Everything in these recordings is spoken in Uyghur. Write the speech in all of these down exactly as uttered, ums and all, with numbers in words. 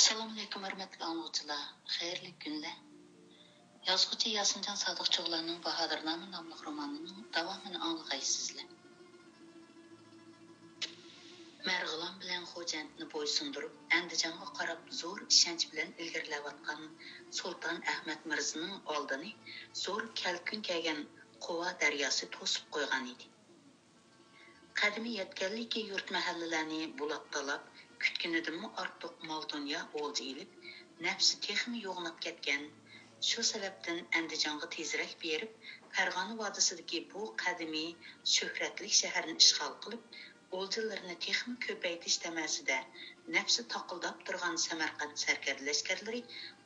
ئەسسالامۇئەلەيكۇم، ھۆرمەتلىك ئاڭلىغۇچىلار، خەيرلىك كۈنلەر. يازغۇچى ياسىنجان سادىق چوغلاننىڭ باھادىرنامە ناملىق رومانىنىڭ داۋامىنى ئاڭلىغايسىزلەر. مەرغىلان بىلەن خوجەنتنى بويسۇندۇرۇپ، ئەندىجانغا قاراپ زور ئىشەنچ بىلەن ئىلگىرىلەۋاتقان سۇلتان ئەھمەد مىرزىنىڭ ئالدىنى زور كەلكۈن كەلگەن قۇۋا دەرياسى توسۇپ قويغان ئىدى. قەدىمى يەتكەنلىكى يۇرت-مەھەللىلەرنى بۇلاپ-تالاپ، كۈتكىنىدىنمۇ ئارتۇق مال-دۇنيا ئولجا ئېلىپ، نەپسى تېخىمۇ يوغىناپ كەتكەن. شۇ سەۋەبتىن ئەندىجانغا تېزرەك بېرىپ، پەرغانە ۋادىسىدىكى بۇ قەدىمىي شۆھرەتلىك شەھەرنى ئىشغال قىلىپ، ئولجىلىرىنى تېخىمۇ كۆپەيتىش تەمەسىدە، نەپسى تاقىلداپ تۇرغان سەمەرقەنت سەركەردە لەشكەرلىرى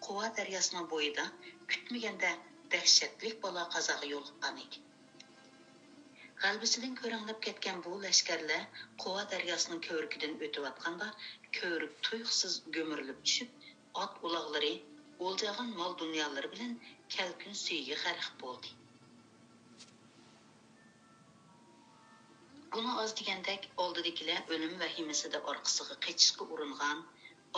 قۇۋا دەرياسىنىڭ بويىدا كۈتمىگەندە دەھشەتلىك بالا-قازاغا يولۇققان ئىدى. غەلىبىسىدىن كۆرەڭلەپ كەتكەن بۇ لەشكەرلەر قۇۋا دەرياسىنىڭ كۆۋرۈكىدىن ئۆتۈۋاتقاندا، كۆۋرۈك تۇيۇقسىز گۈمۈرۈلۈپ چۈشۈپ، ئات-ئۇلاغلىرى، ئولجىغان مال-دۇنيالىرى بىلەن كەلكۈن سۈيىگە غەرق بولدى. بۇنىڭ ئاز دېگەندەك ئالدىدىكىلەر ئۆلۈم ۋەھىمىسىدە ئارقىسىغا قېچىشقا ئۇرۇنغان،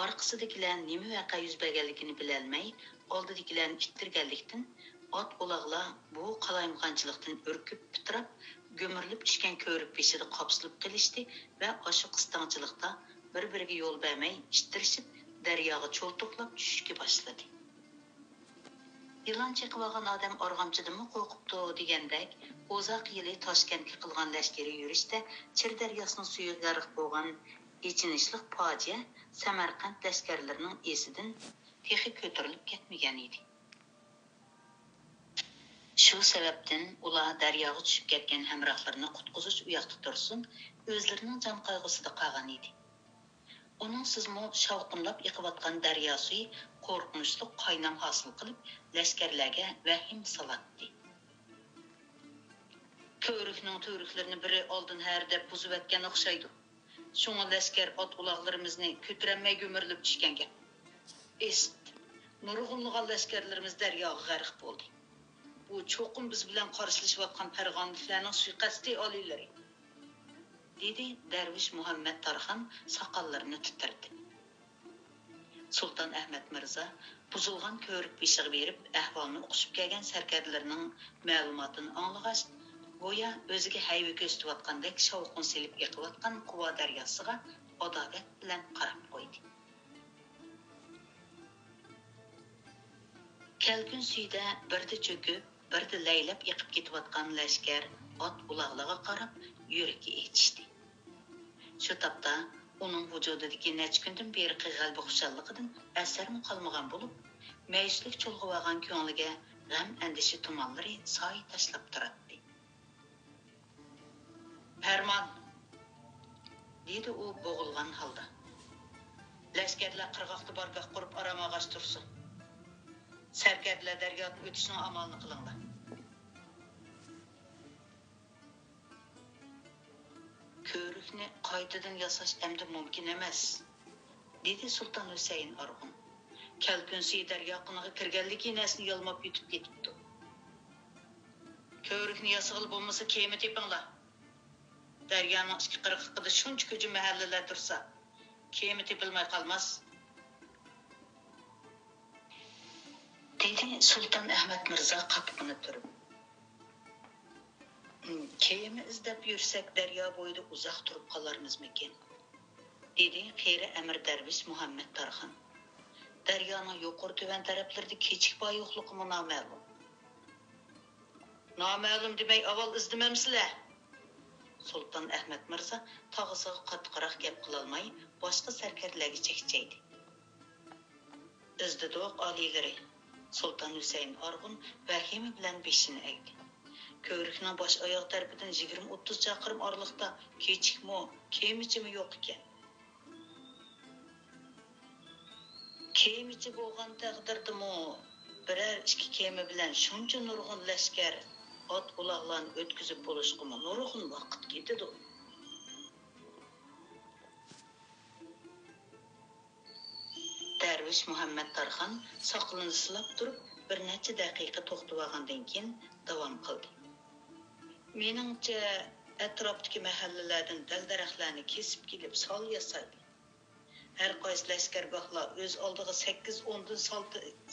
ئارقىسىدىكىلەر نېمە ۋەقە يۈز بەرگەنلىكىنى بىلەلمەي، ئالدىدىكىلەرنى ئىتتىرگەنلىكتىن، ئات-ئۇلاغلار بۇ قالايمىقانچىلىقتىن ئۈركۈپ پىتىراپ، گۈمۈرۈلۈپ چۈشكەن كۆۋرۈك بېشىدا قاپسىلىپ قېلىشتى ۋە ئاشۇ قىستاڭچىلىقتا بىر-بىرىگە يول بەرمەي ئىتتىرىشىپ، دەرياغا چولتۇقلاپ چۈشۈشكە باشلىدى. يىلان چېقىۋالغان ئادەم ئارغامچىدىنمۇ قورقۇپتۇ دېگەندەك، ئۇزاق يىلى تاشكەنتكە قىلغان لەشكىرىي يۈرۈشتە چىر دەرياسىنىڭ سۈيىگە غەرق بولغان ئېچىنىشلىق پاجىئە سەمەرقەنت لەشكەرلىرىنىڭ ئېسىدىن تېخى كۆتۈرۈلۈپ كەتمىگەن ئىدى. شۇ سەۋەبتىن ئۇلار دەرياغا چۈشۈپ كەتكەن ھەمراھلىرىنى قۇتقۇزۇش ئۇياقتا تۇرسۇن، ئۆزلىرىنىڭ جان قايغۇسىدا قالغان ئىدى. ئۇنىڭسىزمۇ شاۋقۇنلاپ ئېقىۋاتقان دەريا سۈيى قورقۇنچلۇق قاينام ھاسىل قىلىپ، لەشكەرلەرگە ۋەھىمە سالاتتى. كۆۋرۈكنىڭ تۈۋرۈكلىرىنى بىرى ئالدىن ھەرىدەپ بۇزۇۋەتكەن ئوخشايدۇ. شۇڭا لەشكەر ئات-ئۇلاغلىرىمىزنى كۆتۈرەلمەي گۈمۈرۈلۈپ چۈشكەنكەن. ئېسىت، نۇرغۇنلىغان لەشكەرلىرىمىز دەرياغا غەرق بولدى. بۇ چوقۇم بىز بىلەن قارشىلىشىۋاتقان پەرغانىلىكلەرنىڭ سۇيىقەستى ئالىيلىرى. دېدى دەرۋىش مۇھەممەد تارخان ساقاللىرىنى تىترىتىپ. سۇلتان ئەھمەد مىرزا بۇزۇلغان كۆۋرۈك بېشىغا بېرىپ، ئەھۋالنى ئۇقۇشۇپ كەلگەن سەركەردىلىرىنىڭ مەلۇماتىنى ئاڭلىغاچ، گويا ئۆزىگە ھەيۋە كۆرسىتىۋاتقاندەك شاۋقۇن سېلىپ ئېقىۋاتقان قۇۋا دەرياسىغا ئاداۋەت بىلەن قاراپ قويدى. كەلكۈن سۈيىدە بىردە چۆكۈپ، بىردە لەيلەپ ئېقىپ كېتىۋاتقان لەشكەر ئات-ئۇلاغلىرىغا قاراپ يۈرىكى ئېچىشتى. شۇ تاپتا ئۇنىڭ ۋۇجۇدىدىكى نەچچە كۈندىن بېرىقى غەلىبە خۇشاللىقىدىن ئەسەرمۇ قالمىغان بولۇپ، مەيۈسلۈك چۇلغىۋالغان كۆڭلىگە غەم-ئەندىشە تۇمانلىرى سايە تاشلاپ تۇراتتى. پەرمان! دېدى ئۇ بوغۇلغان ھالدا. لەشكەرلەر قىرغاقتا بارگاھ قۇرۇپ ئارام ئالغاچ تۇرسۇن. سەركەردىلەر دەريادىن ئۆتۈشنىڭ ئامالىنى قىلىڭلار. كۆۋرۈكنى قايتىدىن ياساش ئەمدى مۇمكىن ئەمەس، دېدى سۇلتان ھۈسەيىن ئارغۇن. كەلكۈن سۈيى دەريا قىنىغا كىرگەنلىكى نەرسىنى يالماپ يۈتۈپ كېتىپتۇ. كۆۋرۈكنى ياسىغىلى بولمىسا، كېمە تېپىڭلار. دەريانىڭ ئىككى قىرغىقىدا شۇنچە كۆجە مەھەللىلەر تۇرسا، كېمە تېپىلماي قالماس، دېدى سۇلتان ئەھمەد مىرزا قاپىقىنى تۈرۈپ. كېمە ئىزدەپ يۈرسەك، دەريا بويىدا ئۇزاق تۇرۇپ قالارمىزمىكىن؟ دېدى قېرى ئەمىر دەرۋىش مۇھەممەد تارخان. دەريانىڭ يۇقىرى تۆۋەن تەرەپلىرىدە كېچىك بار يوقلۇقىمۇ نامەلۇم. نامەلۇم دېمەي، ئاۋۋال ئىزدىمەمسىلەر؟ سۇلتان ئەھمەد مىرزا تاغىسىغا قاتتىقراق گەپ قىلالماي، باشقا سەركەردىلەرگە چەكچەيدى. ئىزدىدۇق، ئالىيلىرى. سۇلتان ھۈسەيىن ئارغۇن ۋەھىمە بىلەن بېشىنى ئەگدى. كۆۋرۈكنىڭ باش-ئاياغ تەرىپىدىن يىگىرمە-ئوتتۇز چاقىرىم ئارىلىقتا كېچىكمۇ، كېمىچىمۇ يوق ئىكەن. كېمىچى بولغان تەقدىردىمۇ، بىرەر ئىككى كېمە بىلەن شۇنچە نۇرغۇن لەشكەر، ئات-ئۇلاغلارنى ئۆتكۈزۈپ بولۇشقىمۇ نۇرغۇن ۋاقىت كېتىدۇ. دەرۋىش مۇھەممەد تارخان ساقىلىنى سىلاپ تۇرۇپ، بىر نەچچە دەقىقە توختىۋالغاندىن كېيىن داۋام قىلدى. مېنىڭچە، ئەتراپتىكى مەھەللىلەردىن دەل-دەرەخلەرنى كېسىپ كېلىپ سال ياسايلى. ھەر قايسى لەشكەرگاھلار ئۆز ئالدىغا سەككىز ئوندىن سال،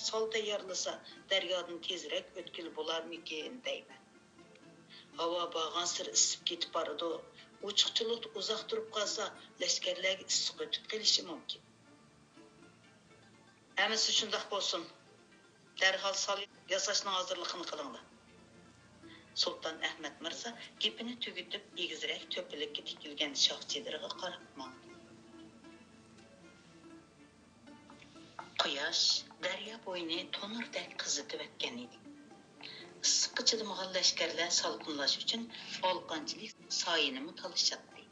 سال تەييارلىسا، دەريادىن تېزرەك ئۆتكىلى بولارمىكىن دەيمەن. ھاۋا بارغانسېرى ئىسسىپ كېتىپ بارىدۇ. ئوچۇقچىلىقتا ئۇزاق تۇرۇپ قالسا، لەشكەرلەرگە ئىسسىق ئۆتۈپ قېلىشى مۇمكىن. ھەممىسى شۇنداق بولسۇن. دەرھال سال ياساشنىڭ ھازىرلىقىنى قىلىڭلار. سۇلتان ئەھمەد مىرزا گېپىنى تۈگىتىپ، ئېگىزرەك تۆپىلىككە تىكىلگەن شاھ چېدىرىغا قاراپ ماڭدى. قۇياش دەريا بويىنى تونۇردەك قىزىتىۋەتكەن ئىدى. ئىسسىققا چىدىمىغان لەشكەرلەر سالقىنلاش ئۈچۈن ئالىقانچىلىك سايىنىمۇ تالىشاتتى.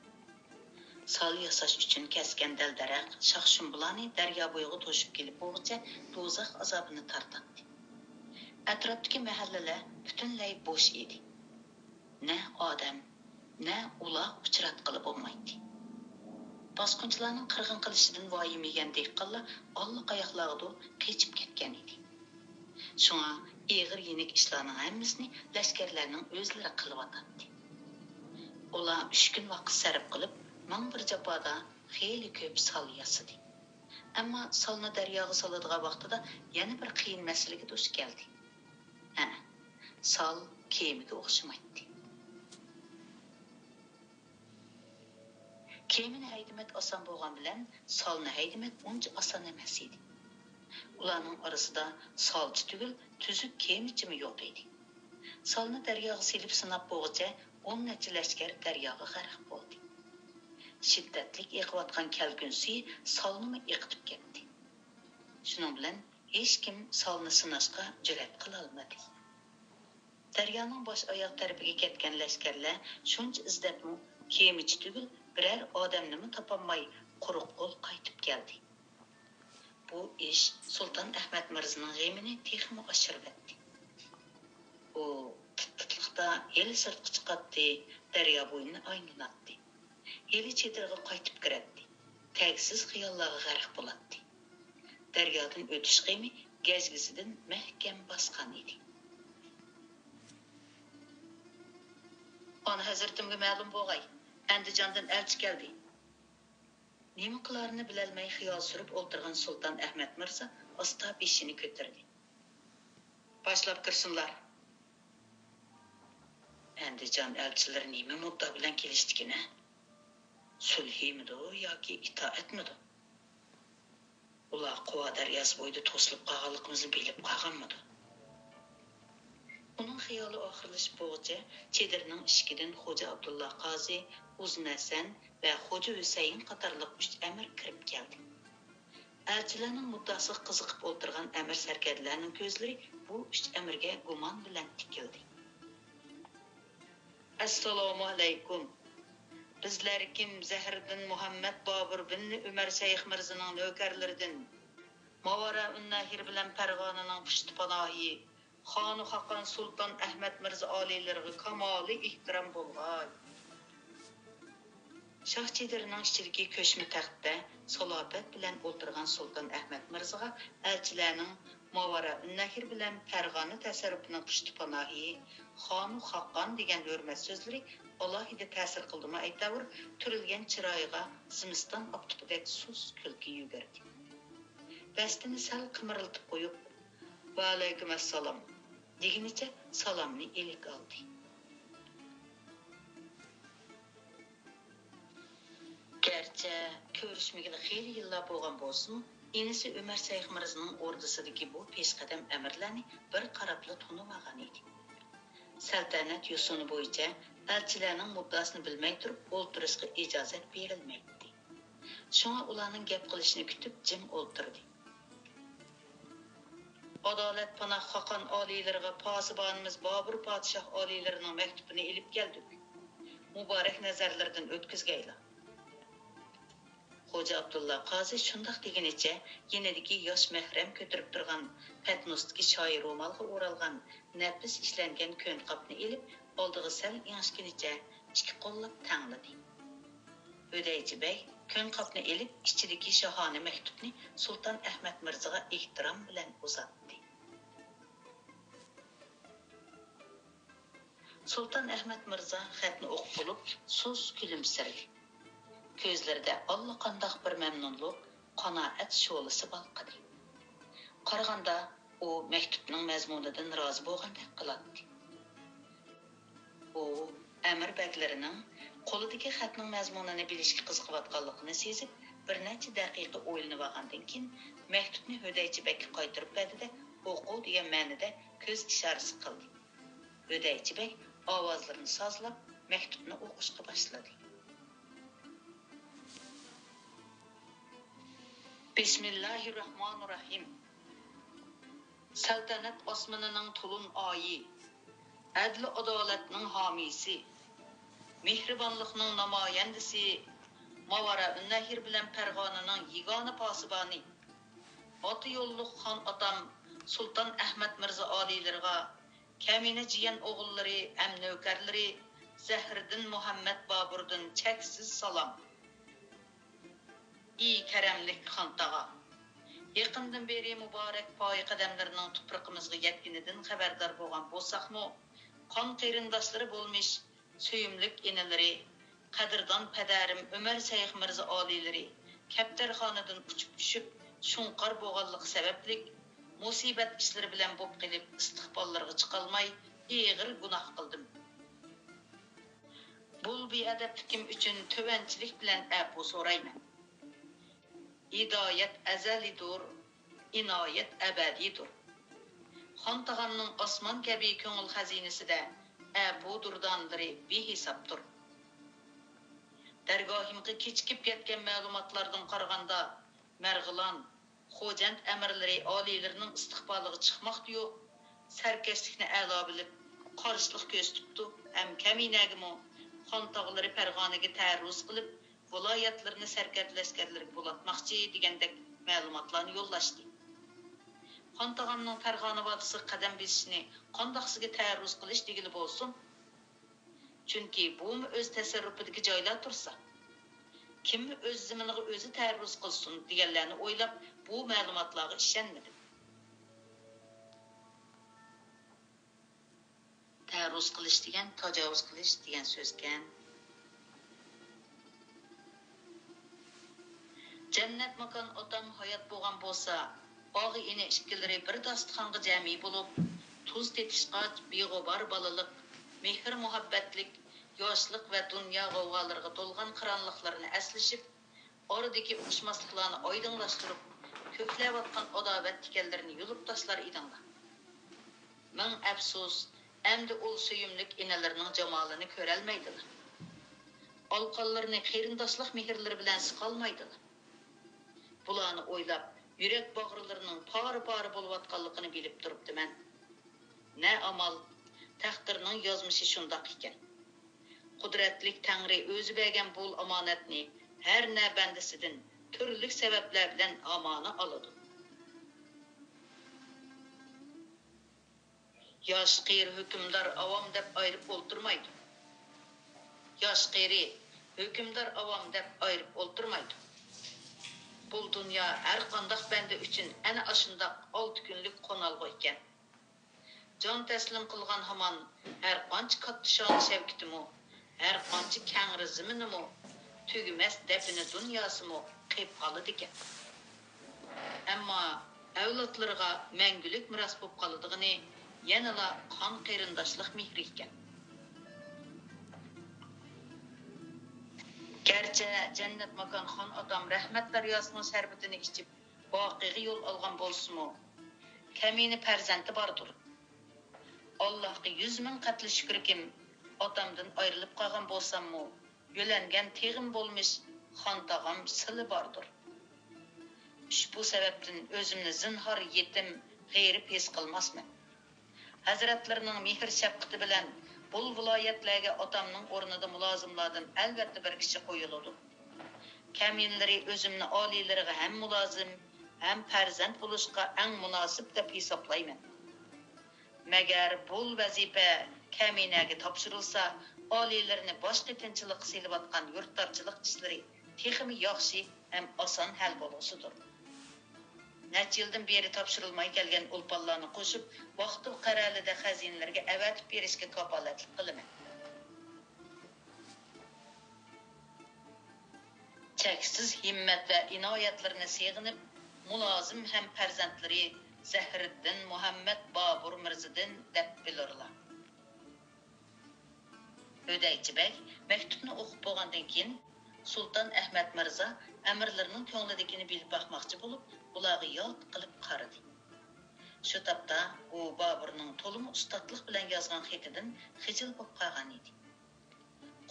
سال ياساش ئۈچۈن كەسكەن دەل-دەرەخ، شاخ-شۇمبىلارنى دەريا بويىغا توشۇپ كېلىپ بولغۇچە دوزاخ ئازابىنى تارتاتتى. ئەتراپتىكى مەھەللىلەر پۈتۈنلەي بوش ئىدى. نە ئادەم، نە ئۇلاغ ئۇچراتقىلى بولمايتتى. باسقۇنچىلارنىڭ قىرغىن قىلىشىدىن ۋايىمىگەن دېھقانلار ئاللىقاياقلاردۇر قېچىپ كەتكەن ئىدى. شۇڭا ئېغىر-يېنىك ئىشلارنىڭ ھەممىسىنى لەشكەرلەرنىڭ ئۆزلىرى قىلىۋاتاتتى. ئۇلار ئۈچ كۈن ۋاقىت سەرپ قىلىپ، مىڭ بىر جاپادا خېلى كۆپ سال ياسىدى. ئەمما سالنى دەرياغا سالىدىغان ۋاقتىدا يەنە بىر قىيىن مەسىلىگە دۇچ كەلدى. ھە، سال كېمىگە ئوخشىمايتتى. كېمىنى ھەيدىمەك ئاسان بولغان بىلەن، سالنى ھەيدىمەك ئۇنچە ئاسان ئەمەس ئىدى. ئۇلارنىڭ ئارىسىدا سالچى تۈگۈل، تۈزۈك كېمىچىمۇ يوق ئىدى. سالنى دەرياغا سېلىپ سىناپ بولغۇچە ئون نەچچە لەشكەر دەرياغا غەرق بولدى. شىددەتلىك ئېقىۋاتقان كەلكۈن سۈيى سالنىمۇ ئېقىتىپ كەتتى. شۇنىڭ بىلەن ھېچكىم سالنى سىناشقا جۈرئەت قىلالمىدى. دەريانىڭ باش-ئاياغ تەرىپىگە كەتكەن لەشكەرلەر شۇنچە ئىزدەپمۇ كېمىچى تۈگۈل، بىرەر ئادەمنىمۇ تاپالماي، قۇرۇق قول قايتىپ كەلدى. بۇ ئىش سۇلتان ئەھمەد مىرزىنىڭ غېمىنى تېخىمۇ ئاشۇرۇۋەتتى. ئۇ تىت-تىتلىقتا ھېلى سىرتقا چىقاتتى، دەريا بويىنى ئايلىناتتى. ھېلى چېدىرغا قايتىپ كىرەتتى. تەگسىز خىياللارغا غەرق بولاتتى. دەريادىن ئۆتۈش غېمى گەجگىسىدىن مەھكەم باسقان ئىدى. ئانا ھەزرىتىمگە مەلۇم بولغاي، ئەندىجاندىن ئەلچى كەلدى. نېمە قىلارىنى بىلەلمەي خىيال سۈرۈپ ئولتۇرغان سۇلتان ئەھمەد مىرزا ئاستا بېشىنى كۆتۈردى. باشلاپ كىرسۇنلار. ئەندىجان ئەلچىلىرى نېمە مۇددا بىلەن كېلىشتىكىن ھە؟ سۈلھىمىدۇ ياكى ئىتائەتمىدۇ؟ ئۇلار قۇۋا دەرياسى بويىدا توسۇلۇپ قالغانلىقىمىزنى بىلىپ قالغانمىدۇ؟ ئۇنىڭ خىيالى ئاخىرلىشىپ بولغۇچە، چېدىرنىڭ ئىشىكىدىن خوجا ئابدۇللا قازى، ئۇزۇن ھەسەن ۋە خوجا ھۈسەيىن قاتارلىق ئۈچ ئەمىر كىرىپ كەلدى. ئەلچىلەرنىڭ مۇددىسىغا قىزىقىپ ئولتۇرغان ئەمىر سەركەردىلەرنىڭ كۆزلىرى بۇ ئۈچ ئەمىرگە گۇمان بىلەن تىكىلدى. ئەسسالامۇ ئەلەيكۇم. بىزلەر كىم؟ زەھىردىن مۇھەممەد بابۇر بىن ئۆمەر شەيخ مىرزىنىڭ نۆكەرلىرىدىن، ماۋارا ئۈننەھىر بىلەن پەرغانىنىڭ پۇشتىپاناھى، خانۇ خاقان سۇلتان ئەھمەد مىرزا ئالىيلىرىغا كامالىي ئېھتىرام بولغاي. شاھ چېدىرىنىڭ ئىچىدىكى كۆچمە تەختتە سالاپەت بىلەن ئولتۇرغان سۇلتان ئەھمەد مىرزىغا ئەلچىلەرنىڭ ماۋارا ئۈننەھىر بىلەن پەرغانە تەسەررۇپىنىڭ پۇشتىپاناھى، خانۇ خاقان دېگەن ھۆرمەت سۆزلىرى ئالاھىدە تەسىر قىلدىمۇ ئەيتەۋۇر، تۈرۈلگەن چىرايىغا زىمىستان ئاپتىپىدەك سۇس كۈلكە يۈگۈردى. بەستىنى سەل قىمىرلىتىپ قويۇپ، ۋەئەلەيكۇم ئەسسالام دېگىنىچە سالامنى ئىلىك ئالدى. گەرچە كۆرۈشمىگىلى خېلى يىللار بولغان بولسىمۇ، ئىنىسى ئۆمەر شەيخ مىرزىنىڭ ئوردىسىدىكى بۇ پېشقەدەم ئەمىرلەرنى بىر قاراپلا تونۇۋالغان ئىدى. سەلتەنەت يوسۇنى بويىچە ئەلچىلەرنىڭ مۇددىسىنى بىلمەي تۇرۇپ ئولتۇرۇشقا ئىجازەت بېرىلمەيتتى. شۇڭا ئۇلارنىڭ گەپ قىلىشىنى كۈتۈپ جىم ئولتۇردى. ئادالەتپاناھ خاقان ئالىيلىرىغا پاسىبانىمىز بابۇر پادىشاھ ئالىيلىرىنىڭ مەكتۇپىنى ئېلىپ كەلدۇق. مۇبارەك نەزەرلىرىدىن ئۆتكۈزگەيلا. خوجا ئابدۇللا قازى شۇنداق دېگىنىچە يېنىدىكى ياش مەھرەم كۆتۈرۈپ تۇرغان پەتنۇستىكى شايى رومالغا ئورالغان نەپىس ئىشلەنگەن كۆن قاپنى ئېلىپ، ئالدىغا سەل ئېڭىشكىنىچە ئىككى قوللاپ تەڭلىدى. ھۆدەيچى بەگ كۆن قاپنى ئېلىپ، ئىچىدىكى شاھانە مەكتۇپنى سۇلتان ئەھمەد مىرزىغا ئېھتىرام بىلەن ئۇزاتتى. سۇلتان ئەھمەد مىرزا خەتنى ئوقۇپ بولۇپ، سۇس كۈلۈمسىرىدى. كۆزلىرىدە ئاللىقانداق بىر مەمنۇنلۇق، قانائەت شولىسى بالقىدى. قارىغاندا، ئۇ مەكتۇپنىڭ مەزمۇنىدىن رازى بولغاندەك قىلاتتى. ئۇ ئەمىر بەگلىرىنىڭ قولىدىكى خەتنىڭ مەزمۇنىنى بىلىشكە قىزىقىۋاتقانلىقىنى سېزىپ، بىر نەچچە دەقىقە ئويلىنىۋالغاندىن كېيىن، مەكتۇپنى ھۆدەيچى بەگكە قايتۇرۇپ بەردى-دە، ئوقۇ دېگەن مەنىدە كۆز ئىشارىسى قىلدى. ھۆدەيچى بەگ ئاۋازلىرىنى سازلاپ، مەكتۇپنى ئوقۇشقا باشلىدى. بىسمىللاھىررەھمانىررەھىم. سەلتەنەت ئاسمىنىنىڭ تولۇن ئايى، ئەدلى ئادالەتنىڭ ھامىيسى، مېھرىبانلىقنىڭ نامايەندىسى، ماۋارائۇننەھر بىلەن پەرغانىنىڭ يېگانە پاسىبانى، ئاتا يوللۇق خان ئاتام سۇلتان ئەھمەد مىرزا ئالىيلىرىغا، كەمىنە جىيەن ئوغۇللىرى ھەم نۆكەرلىرى زەھرىدىن مۇھەممەد بابۇردىن چەكسىز سالام. ئى كەرەملىك خان تاغا! يېقىندىن بېرى مۇبارەك پايە قەدەملىرىنىڭ تۇپرىقىمىزغا يەتكىنىدىن خەۋەردار بولغان بولساقمۇ، قان قېرىنداشلىرى بولمىش سۆيۈملۈك ئىنىلىرى، قەدىردان پەدەرىم ئۆمەر شەيخ مىرزا ئالىيلىرى كەپتەرخانىدىن ئۇچۇپ چۈشۈپ، شۇڭقار بولغانلىقى سەۋەبلىك، مۇسىبەت ئىشلىرى بىلەن بولۇپ قېلىپ، ئىستىقباللىرىغا چىقالماي، ئېغىر گۇناھ قىلدىم. بۇ بىئەدەپلىكىم ئۈچۈن تۆۋەنچىلىك بىلەن ئەپۇ سورايمەن. ھىدايەت ئەزەلىيدۇر، ئىنايەت ئەبەدىيدۇر. خان تاغامنىڭ ئاسمان كەبى كۆڭۈل خەزىنىسىدە ئەپۇ دۇردانىلىرى بىھېسابتۇر. دەرگاھىمغا كېچىكىپ يەتكەن مەلۇماتلاردىن قارىغاندا، مەرغىلان، خوجەنت ئەمىرلىرى ئالىيلىرىنىڭ ئىستىقبالىغا چىقماقتا يوق، سەركەشلىكنى ئەلا بىلىپ، قارشىلىق كۆرسىتىپتۇ ھەم كەمىنەگىمۇ خان تاغىلىرى پەرغانىگە تەرۇز قىلىپ، ۋىلايەتلىرىنى سەركەردە لەشكەرلىرىگە بولاتماقچى دېگەندەك مەلۇماتلارنى يوللاشتى. خان تاغامنىڭ پەرغانە ۋادىسىغا قەدەم بېسىشىنى قانداقسىگە تەرۇز قىلىش دېگىلى بولسۇن؟ چۈنكى بۇمۇ ئۆز تەسەررۇپىدىكى جايلار تۇرسا، كىممۇ ئۆز زېمىنىغا ئۆزى تەرۇز قىلسۇن دېگەنلەرنى ئويلاپ، بۇ مەلۇماتلارغا ئىشەنمىدىم. تەرۇز قىلىش دېگەن تاجاۋۇز قىلىش دېگەن سۆزكەن. جەننەت ماكان ئاتام ھايات بولغان بولسا، ئاغا-ئىنى ئىككىلىرى بىر داستىخانغا جەمئىي بولۇپ، تۇز تېتىشقاچ بىغۇبار بالىلىق، مېھىر-مۇھەببەتلىك ياشلىق ۋە دۇنيا غەۋغالىرىغا تولغان قىرانلىقلىرىنى ئەسلىشىپ، ئارىدىكى ئۇقۇشماسلىقلارنى ئايدىڭلاشتۇرۇپ، كۆكلەۋاتقان ئاداۋەت تىكەنلىرىنى يۇلۇپ تاشلار ئىدىڭلار. مىڭ ئەپسۇس، ئەمدى ئۇل سۆيۈملۈك ئىنىلىرىنىڭ جامالىنى كۆرەلمەيدىلا. ئالىقانلىرىنى قېرىنداشلىق مېھىرلىرى بىلەن سىقالمايدىلا. بۇلارنى ئويلاپ، يۈرەك باغرىلىرىنىڭ پارە-پارە بولۇۋاتقانلىقىنى بىلىپ تۇرۇپتىمەن. نە ئامال، تەقدىرنىڭ يازمىشى شۇنداق ئىكەن. قۇدرەتلىك تەڭرى ئۆزى بەرگەن بۇ ئامانەتنى ھەر نە بەندىسىدىن تۈرلۈك سەۋەبلەر بىلەن ئامانە ئالىدۇ. ياش قېرى ھۆكۈمدار ئاۋام دەپ ئايرىپ ئولتۇرمايدۇ. ياش قېرى ھۆكۈمدار ئاۋام دەپ ئايرىپ ئولتۇرمايدۇ. بۇ دۇنيا ھەر قانداق بەندە ئۈچۈن ئەنە ئاشۇنداق ئالتە كۈنلۈك قونالغۇ ئىكەن. جان تەسلىم قىلغان ھامان ھەر قانچە كاتتا شان-شەۋكىتىمۇ، ھەر قانچە كەڭرى زېمىنىمۇ، تۈگىمەس دەپنە دۇنياسىمۇ قېپ قالىدىكەن. ئەمما ئەۋلادلىرىغا مەڭگۈلۈك مىراس بولۇپ قالىدىغىنى يەنىلا قان قېرىنداشلىق مېھرى ئىكەن. گەرچە جەننەت ماكان خان ئاتام رەھمەت دەرياسىنىڭ شەربىتىنى ئىچىپ، باقىغا يول ئالغان بولسىمۇ، كەمىنە پەرزەنتى باردۇر. ئاللاھقا يۈز مىڭ قەتلى شۈكۈركىم، ئاتامدىن ئايرىلىپ قالغان بولساممۇ، يۆلەنگەن تېغىم بولمىش خان تاغام سىلى باردۇر. ئۇشبۇ سەۋەبتىن ئۆزۈمنى زىنھار يېتىم، غېرىب ھېس قىلماسمەن. ھەزرەتلىرىنىڭ مېھىر-شەپقىتى بىلەن بۇ ۋىلايەتلەرگە ئاتامنىڭ ئورنىدا مۇلازىملاردىن ئەلۋەتتە بىر كىشى قويۇلىدۇ. كەمىنىلىرى ئۆزۈمنى ئالىيلىرىغا ھەم مۇلازىم، ھەم پەرزەنت بولۇشقا ئەڭ مۇناسىپ دەپ ھېسابلايمەن. مەگەر بۇ ۋەزىپە كەمىنەگە تاپشۇرۇلسا، ئالىيلىرىنى باش قېتىنچىلىققا سېلىۋاتقان يۇرتدارچىلىق ئىشلىرى تېخىمۇ ياخشى ھەم ئاسان ھەل بولغۇسىدۇر. نەچچە يىلدىن بېرى تاپشۇرۇلماي كەلگەن ئولپانلارنى قوشۇپ، ۋاقتى قەرەلىدە خەزىنىلەرگە ئەۋەتىپ بېرىشكە كاپالەتلىك قىلىمەن. چەكسىز ھىممەت ۋە ئىنايەتلىرىنى سېغىنىپ، مۇلازىم ھەم پەرزەنتلىرى زەھىرىددىن مۇھەممەد بابۇر مىرزىدىن دەپ بىلۇرلا. ھۆدەيچى بەگ مەكتۇپنى ئوقۇپ بولغاندىن كېيىن، سۇلتان ئەھمەد مىرزا ئەمىرلىرىنىڭ كۆڭلىدىكىنى بىلىپ باقماقچى بولۇپ، ئۇلارغا يالت قىلىپ قارىدى. شۇ تاپتا ئۇ بابۇرنىڭ تولىمۇ ئۇستاتلىق بىلەن يازغان خېتىدىن خىجىل بولۇپ قالغان ئىدى.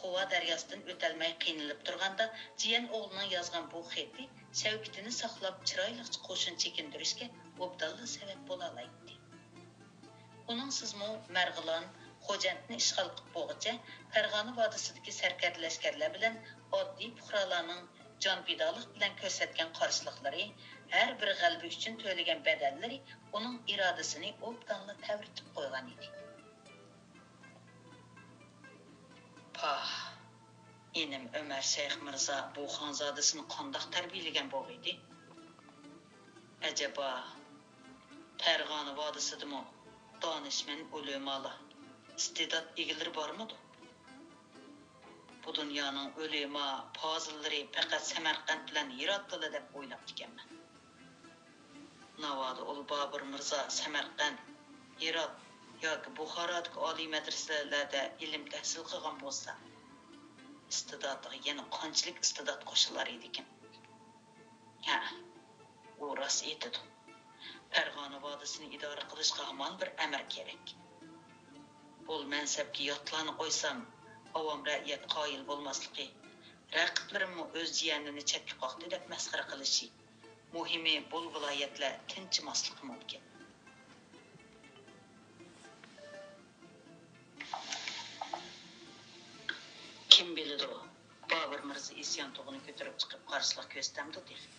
قۇۋا دەرياسىدىن ئۆتەلمەي قىينىلىپ تۇرغاندا، جىيەن ئوغلىنىڭ يازغان بۇ خېتى شەۋكىتىنى ساقلاپ، چىرايلىقچە قوشۇن چېكىندۈرۈشكە ئوبدانلا سەۋەب بولالايتتى. ئۇنىڭسىزمۇ مەرغىلان، خوجەنتنى ئىشغال قىلىپ بولغۇچە، پەرغانە ۋادىسىدىكى سەركەردە لەشكەرلەر بىلەن ئاددىي پۇقرالارنىڭ جانپىدالىق بىلەن كۆرسەتكەن قارشىلىقلىرى، ھەر بىر غەلىبە ئۈچۈن تۆلىگەن بەدەللىرى ئۇنىڭ ئىرادىسىنى ئوبدانلا تەۋرىتىپ قويغان ئىدى. پاھ، ئىنىم ئۆمەر شەيخ مىرزا بۇ خانزادىسىنى قانداق تەربىيەلىگەن بولغىيدى؟ ئەجەبا، پەرغانە ۋادىسىدىمۇ دانىشمەن ئۆلىمالار، ئىستېدات ئىگىلىرى بارمىدۇ؟ بۇ دۇنيانىڭ ئۆلىما، پازىللىرى پەقەت سەمەرقەنت بىلەن ھىراتتىلا دەپ ئويلاپتىكەنمەن. ناۋادا ئۇ بابۇر مىرزا سەمەرقەنت، ھىرات ياكى بۇخارادىكى ئالىي مەدرىسەلەردە ئىلىم تەھسىل قىلغان بولسا، ئىستېداتىغا يەنە قانچىلىك ئىستېدات قوشۇلار ئىدىكىن؟ ھە، ئۇ راست ئېيتىدۇ. پەرغانە ۋادىسىنى ئىدارە قىلىشقا ھامان بىر ئەمىر كېرەك. بۇ مەنسەپكە ياتلارنى قويسام، ئاۋام رەئىيەت قايىل بولماسلىقى، رەقىبلىرىممۇ ئۆز جىيەنىنى چەتكە قاقتى دەپ مەسخىرە قىلىشى، مۇھىمى بۇ ۋىلايەتلەر تىنچىماسلىقى مۇمكىن. كىم بىلىدۇ، بابۇر مىرزا ئىسيان تۇغىنى كۆتۈرۈپ چىقىپ قارشىلىق كۆرسىتەمدۇ تېخى؟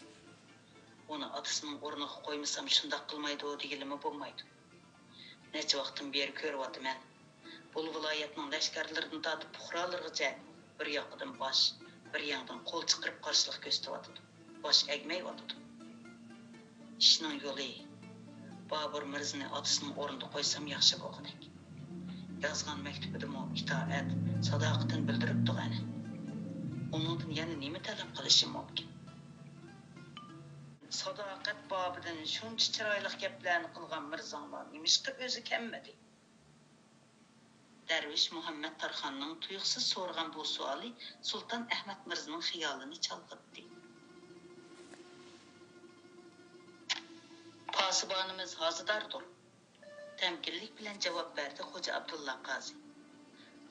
ئۇنى ئاتىسىنىڭ ئورنىغا قويمىسام شۇنداق قىلمايدۇ دېگىلىمۇ بولمايدۇ. نەچچە ۋاقىتتىن بېرى كۆرۈۋاتىمەن. بۇ ۋىلايەتنىڭ لەشكەرلىرىدىن تارتىپ پۇقرالىرىغىچە بىر ياقىدىن باش، بىر ياڭدىن قول چىقىرىپ قارشىلىق كۆرسىتىۋاتىدۇ. باش ئەگمەيۋاتىدۇ. ئىشنىڭ يولى، بابۇر مىرزىنى ئاتىسىنىڭ ئورنىدا قويسام ياخشى بولغۇدەك. يازغان مەكتۇبىدىمۇ ئىتائەت، ساداقىتىنى بىلدۈرۈپتۇ غەنى. ئۇنىڭدىن يەنە نېمە تەلەپ قىلىشىم مۇمكىن؟ ساداقەت بابىدىن شۇنچە چىرايلىق گەپلەرنى قىلغان مىرزاڭلار نېمىشقا ئۆزى كەلمىدى؟ دەرۋىش مۇھەممەد تارخاننىڭ تۇيۇقسىز سورىغان بۇ سوئالى سۇلتان ئەھمەد مىرزىنىڭ خىيالىنى چالغىتتى. پاسىبانىمىز ھازىداردۇر، تەمكىنلىك بىلەن جاۋاب بەردى خوجا ئابدۇللا قازى.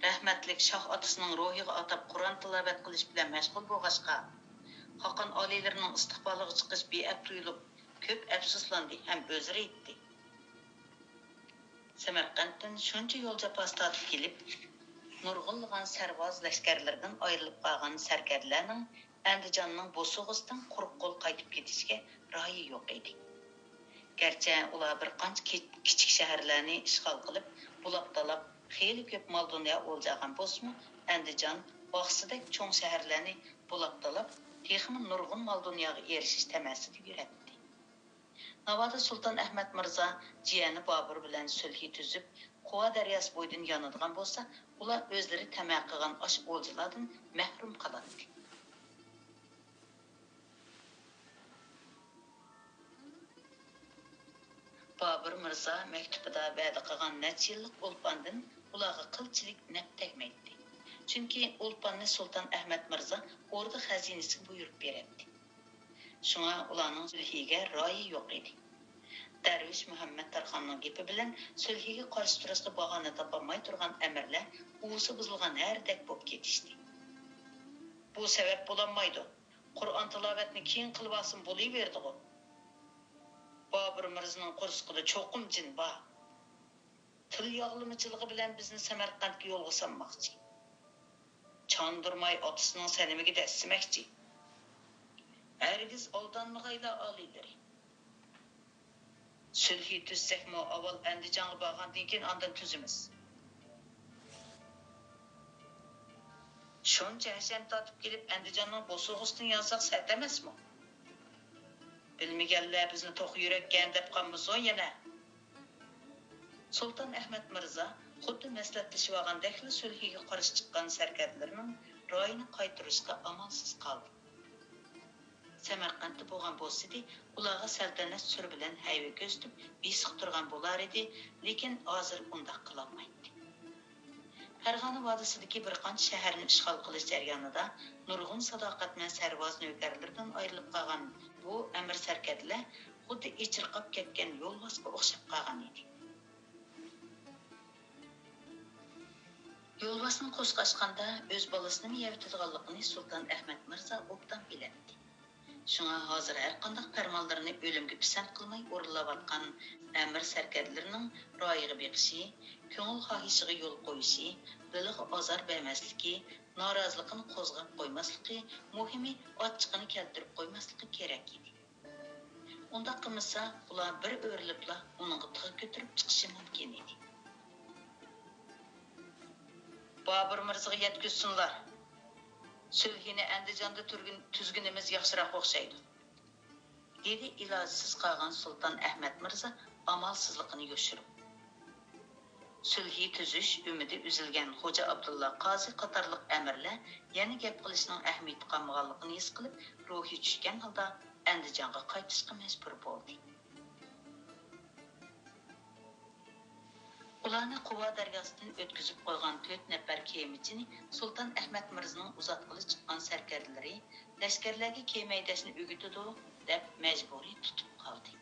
رەھمەتلىك شاھ ئاتىسىنىڭ روھىغا ئاتاپ قۇرئان تىلاۋەت قىلىش بىلەن مەشغۇل بولغاچقا، خاقان ئالىيلىرىنىڭ ئىستىقبالىغا چىقىش بىئەپ تۇيۇلۇپ، كۆپ ئەپسۇسلاندى ھەم ئۆزرە ئېيتتى. سەمەرقەنتتىن شۇنچە يول جاپاسى تارتىپ كېلىپ، نۇرغۇنلىغان سەرۋاز لەشكەرلىرىدىن ئايرىلىپ قالغان سەركەردىلەرنىڭ ئەندىجاننىڭ بوسۇغىسىدىن قۇرۇق قول قايتىپ كېتىشكە رايى يوق ئىدى. گەرچە ئۇلار بىر قانچە كى-، كىچىك شەھەرلەرنى ئىشغال قىلىپ، بۇلاپ-تالاپ خېلى كۆپ مال-دۇنيا ئولجىغان بولسىمۇ، ئەندىجان ئاقسۇدەك چوڭ شەھەرلەرنى بۇلاپ-تالاپ، تېخىمۇ نۇرغۇن مال-دۇنياغا ئېرىشىش تەمەسىدە يۈرەتتى. ناۋادا سۇلتان ئەھمەد مىرزا جىيەنى بابۇر بىلەن سۈلھى تۈزۈپ، قۇۋا دەرياسى بويىدىن يانىدىغان بولسا، ئۇلار ئۆزلىرى تەمە قىلغان ئاش ئولجىلاردىن مەھرۇم قالاتتى. بابۇر مىرزا مەكتۇبىدا ۋەدە قىلغان نەچچە يىللىق ئولپاندىن ئۇلارغا قىلچىلىك نەپ تەگمەيتتى. چۈنكى ئولپاننى سۇلتان ئەھمەد مىرزا ئوردا خەزىنىسىگە بۇيرۇپ بېرەتتى. شۇڭا ئۇلارنىڭ سۈلھىگە رايى يوق ئىدى. دەرۋىش مۇھەممەد تارخاننىڭ گېپى بىلەن سۈلھىگە قارشى تۇرۇشقا باھانە تاپالماي تۇرغان ئەمىرلەر ئۇۋىسى بۇزۇلغان ھەردەك بولۇپ كېتىشتى. بۇ سەۋەب بولالمايدۇ. قۇرئان تىلاۋەتنى كېيىن قىلىۋالسىمۇ بولۇۋېرىدىغۇ. بابۇر مىرزىنىڭ قورسىقىدا چوقۇم جىن بار. تىل ياغلىمىچىلىقى بىلەن بىزنى سەمەرقەنتكە يولغا سالماقچى. چاندۇرماي ئاتىسىنىڭ سەنىمىگە دەسسىمەكچى. ھەرگىز ئالدانمىغايلا، ئالىيلىرى. سۈلھى تۈزسەكمۇ، ئاۋۋال ئەندىجانغا بارغاندىن كېيىن ئاندىن تۈزىمىز. شۇنچە ھەشەم تارتىپ كېلىپ، ئەندىجاننىڭ بوسۇغىسىدىن يانساق سەت ئەمەسمۇ؟ بىلمىگەنلەر بىزنى توخۇ يۈرەككەن دەپ قالمىسۇن يەنە. سۇلتان ئەھمەد مىرزا خۇددى مەسلىھەتلىشىۋالغاندەكلا سۈلھىگە قارشى چىققان سەركەردىلىرىنىڭ رايىنى قايتۇرۇشقا ئامالسىز قالدى. سەمەرقەنتتە بولغان بولسىدى، ئۇلارغا سەلتەنەت سۈرى بىلەن ھەيۋە كۆرسىتىپ، بېسىق تۇرغان بولار ئىدى، لېكىن ھازىر ئۇنداق قىلالمايتتى. پەرغانە ۋادىسىدىكى بىر قانچە شەھەرنى ئىشغال قىلىش جەريانىدا نۇرغۇن ساداقەتمەن سەرۋاز نۆكەرلىرىدىن ئايرىلىپ قالغان بۇ ئەمىر سەركەردىلەر خۇددى ئېچىرقاپ كەتكەن يولۋاسقا ئوخشاپ قالغان ئىدى. يولۋاسنىڭ قورسىقى ئاچقاندا ئۆز بالىسىنىمۇ يەۋېتىدىغانلىقىنى سۇلتان ئەخمەت مىرزا ئوبدان بىلەتتى. شۇڭا ھازىر ھەرقانداق پەرمانلىرىنى ئۆلۈمگە پىسەنت قىلماي ئورۇنلاۋاتقان ئەمىر سەركەردىلىرىنىڭ رايىغا بېقىشى، كۆڭۈل خاھىشىغا يول قويۇشى، دىلىغا ئازار بەرمەسلىكى، نارازىلىقىنى قوزغاپ قويماسلىقى، مۇھىمى ئاچچىقىنى كەلتۈرۈپ قويماسلىقى كېرەك ئىدى. ئۇنداق قىلمىسا، ئۇلار بىر ئۆرۈلۈپلا ئۇنىڭغا تىغ كۆتۈرۈپ چىقىشى مۇمكىن ئىدى. بابۇر مىرزىغا يەتكۈزسۇنلار. سۈلھىنى ئەندىجاندا تۈرگۈن-، تۈزگىنىمىز ياخشىراق ئوخشايدۇ، دېدى ئىلاجسىز قالغان سۇلتان ئەھمەد مىرزا ئامالسىزلىقىنى يوشۇرۇپ. سۈلھى تۈزۈش ئۈمىدى ئۈزۈلگەن خوجا ئابدۇللا قازى قاتارلىق ئەمىرلەر يەنە گەپ قىلىشنىڭ ئەھمىيىتى قالمىغانلىقىنى ھېس قىلىپ، روھى چۈشكەن ھالدا ئەندىجانغا قايتىشقا مەجبۇر بولدى. ئۇلارنى قۇۋا دەرياسىدىن ئۆتكۈزۈپ قويغان تۆت نەپەر كېمىچىنى سۇلتان ئەھمەد مىرزىنىڭ ئۇزاتقىلى چىققان سەركەردىلىرى، لەشكەرلەرگە كېمە ھەيدەشنى ئۆگىتىدۇ، دەپ مەجبۇرىي تۇتۇپ قالدى.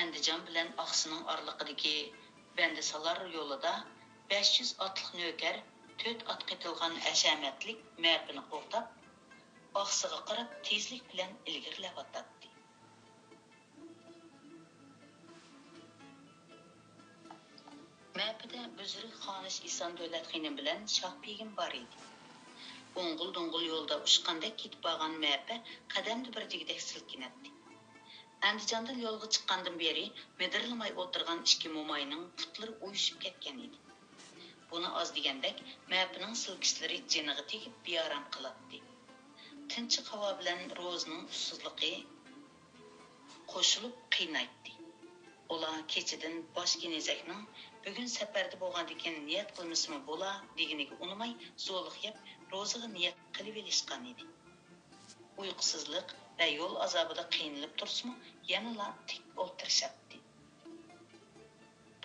ئەندىجان بىلەن ئاقسۇنىڭ ئارىلىقىدىكى بەندىسالار يولىدا بەش يۈز ئاتلىق نۆكەر تۆت ئات قېتىلغان ھەشەمەتلىك مەپىنى قوغداپ، ئاقسۇغا قاراپ تېزلىك بىلەن ئىلگىرىلەۋاتاتتى. مەپىدە بۈزرۈك خانىش ئىسان دۆلەت خېنىم بىلەن شاھ بېگىم بار ئىدى. ئوڭغۇل-دوڭغۇل يولدا ئۇچقاندەك كېتىپ بارغان مەپە قەدەمدە بىر دېگۈدەك سىلكىنەتتى. ئەندىجاندىن يولغا چىققاندىن بېرى مىدىرلىماي ئولتۇرغان ئىككى موماينىڭ پۇتلىرى ئۇيۇشۇپ كەتكەن ئىدى. بۇنى ئاز دېگەندەك، مەپىنىڭ سىلكىشلىرى جېنىغا تېگىپ بىئارام قىلاتتى. تىنچىق ھاۋا بىلەن روزىنىڭ ئۇسسۇزلۇقى قوشۇلۇپ قىينايتتى. ئۇلار كېچىدىن باش كېنىزەكنىڭ «بۈگۈن سەپەردە بولغاندىكىن نىيەت قىلمىسىمۇ بولا» دېگىنىگە ئۇنىماي، زولۇق يەپ، روزىغا نىيەت قىلىۋېلىشقان ئىدى. ئۇيقۇسىزلىق ۋە يول ئازابىدا قىينىلىپ تۇرسىمۇ، يەنىلا تىك ئولتۇرۇشاتتى.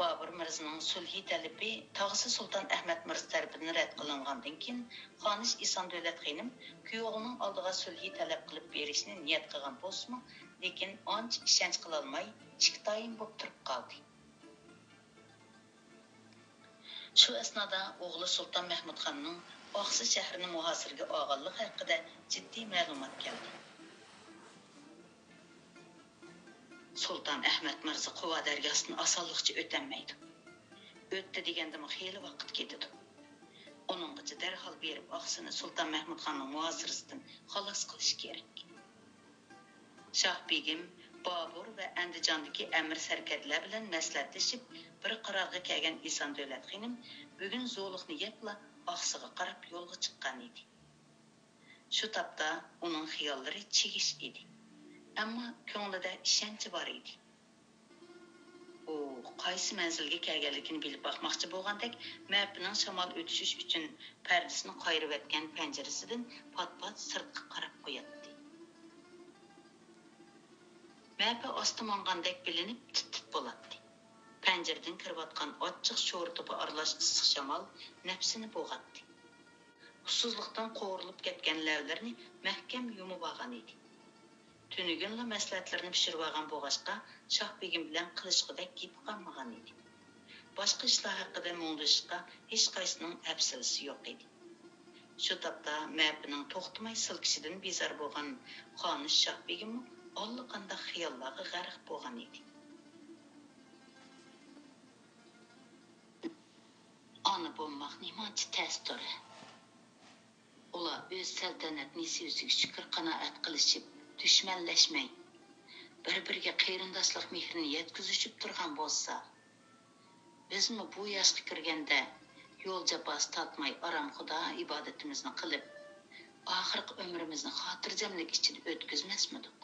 بابۇر مىرزىنىڭ سۈلھى تەلىپى تاغىسى سۇلتان ئەھمەد مىرزا تەرىپىدىن رەت قىلىنغاندىن كېيىن، خانىش ئىسان دۆلەت خېنىم كۈيئوغلىنىڭ ئالدىغا سۈلھى تەلەپ قىلىپ بېرىشنى نىيەت قىلغان بولسىمۇ، لېكىن ئانچە ئىشەنچ قىلالماي، ئىككىتايىن بولۇپ تۇرۇپ قالدى. شۇ ئەسنادا ئوغلى سۇلتان مەھمۇدخاننىڭ ئاقسۇ شەھىرىنى مۇھاسىرىگە ئالغانلىقى ھەققىدە جىددىي مەلۇمات كەلدى. سۇلتان ئەھمەد مىرزا قۇۋا دەرياسىدىن ئاسانلىقچە ئۆتەلمەيدۇ. ئۆتتى دېگەندىمۇ خېلى ۋاقىت كېتىدۇ. ئۇنىڭغىچە دەرھال بېرىپ ئاقسۇنى سۇلتان مەھمۇدخاننىڭ مۇھاسىرىسىدىن خالاس قىلىش كېرەك. شاھ بېگىم، بابۇر ۋە ئەندىجاندىكى ئەمىر سەركەردىلەر بىلەن مەسلىھەتلىشىپ، بىر قارارغا كەلگەن ئىسان دۆلەت خېنىم بۈگۈن زولۇقنى يەپلا ئاقسۇغا قاراپ يولغا چىققان ئىدى. شۇ تاپتا ئۇنىڭ خىياللىرى چىگىش ئىدى. ئەمما كۆڭلىدە ئىشەنچى بار ئىدى. ئۇ قايسى مەنزىلگە كەلگەنلىكىنى بىلىپ باقماقچى بولغاندەك، مەپىنىڭ شامال ئۆتۈشۈش ئۈچۈن پەردىسىنى قايرىۋەتكەن پەنجىرىسىدىن پات-پات سىرتقا قاراپ قوياتتى. مەپە ئاستا ماڭغاندەك بىلىنىپ، تىت-تىت بولاتتى. پەنجىرىدىن كىرىۋاتقان ئاچچىق شورا توپا ئارىلاش ئىسسىق شامال نەپسىنى بوغاتتى. ئۇسسۇزلۇقتىن قورۇلۇپ كەتكەن لەۋلىرىنى مەھكەم يۇمۇۋالغان ئىدى. تۈنۈگۈنلا مەسلىھەتلىرىنى پىشۇرۇۋالغان بولغاچقا، شاھ بېگىم بىلەن قىلىشقۇدەك گېپى قالمىغان ئىدى. باشقا ئىشلار ھەققىدە مۇڭدىشىشقا ھېچقايسىنىڭ ھەپسىلىسى يوق ئىدى. شۇ تاپتا مەپىنىڭ توختىماي سىلكىشىدىن بىزار بولغان خانىش شاھ بېگىممۇ ئاللىقانداق خىياللارغا غەرق بولغان ئىدى. ئانا بولماق نېمانچە تەستۇر! ئۇلار ئۆز سەلتەنەت نېسىۋىسىگە شۈكۈر-قانائەت قىلىشىپ، دۈشمەنلەشمەي، بىر-بىرىگە قېرىنداشلىق مېھرىنى يەتكۈزۈشۈپ تۇرغان بولسا، بىزمۇ بۇ ياشقا كىرگەندە يول جاپاسى تارتماي ئارامخۇدا ئىبادىتىمىزنى قىلىپ، ئاخىرقى ئۆمرىمىزنى خاتىرجەملىك ئىچىدە ئۆتكۈزمەسمىدۇق؟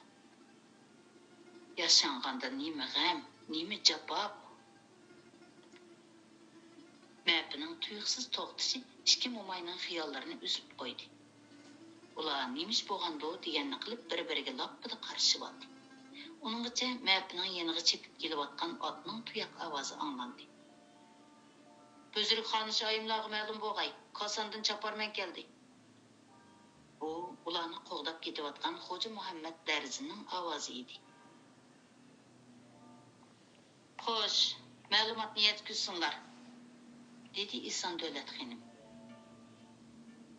ياشانغاندا نېمە غەم، نېمە جاپا بۇ؟ مەپىنىڭ تۇيۇقسىز توختىشى ئىككى موماينىڭ خىياللىرىنى ئۈزۈپ قويدى. ئۇلار نېمە ئىش بولغاندۇ دېگەننى قىلىپ، بىر-بىرىگە لاپپىدە قارىشىۋالدى. ئۇنىڭغىچە مەپىنىڭ يېنىغا چېپىپ كېلىۋاتقان ئاتنىڭ تۇياق ئاۋازى ئاڭلاندى. بۈزرۈك خانىشايىملارغا مەلۇم بولغاي، كاساندىن چاپارمەن كەلدى. بۇ ئۇلارنى قوغداپ كېتىۋاتقان خوجا مۇھەممەت دەرزىنىڭ ئاۋازى ئىدى. خوش، مەلۇماتنى يەتكۈزسۇڭلار، دېدى ئېسان دۆلەت خېنىم.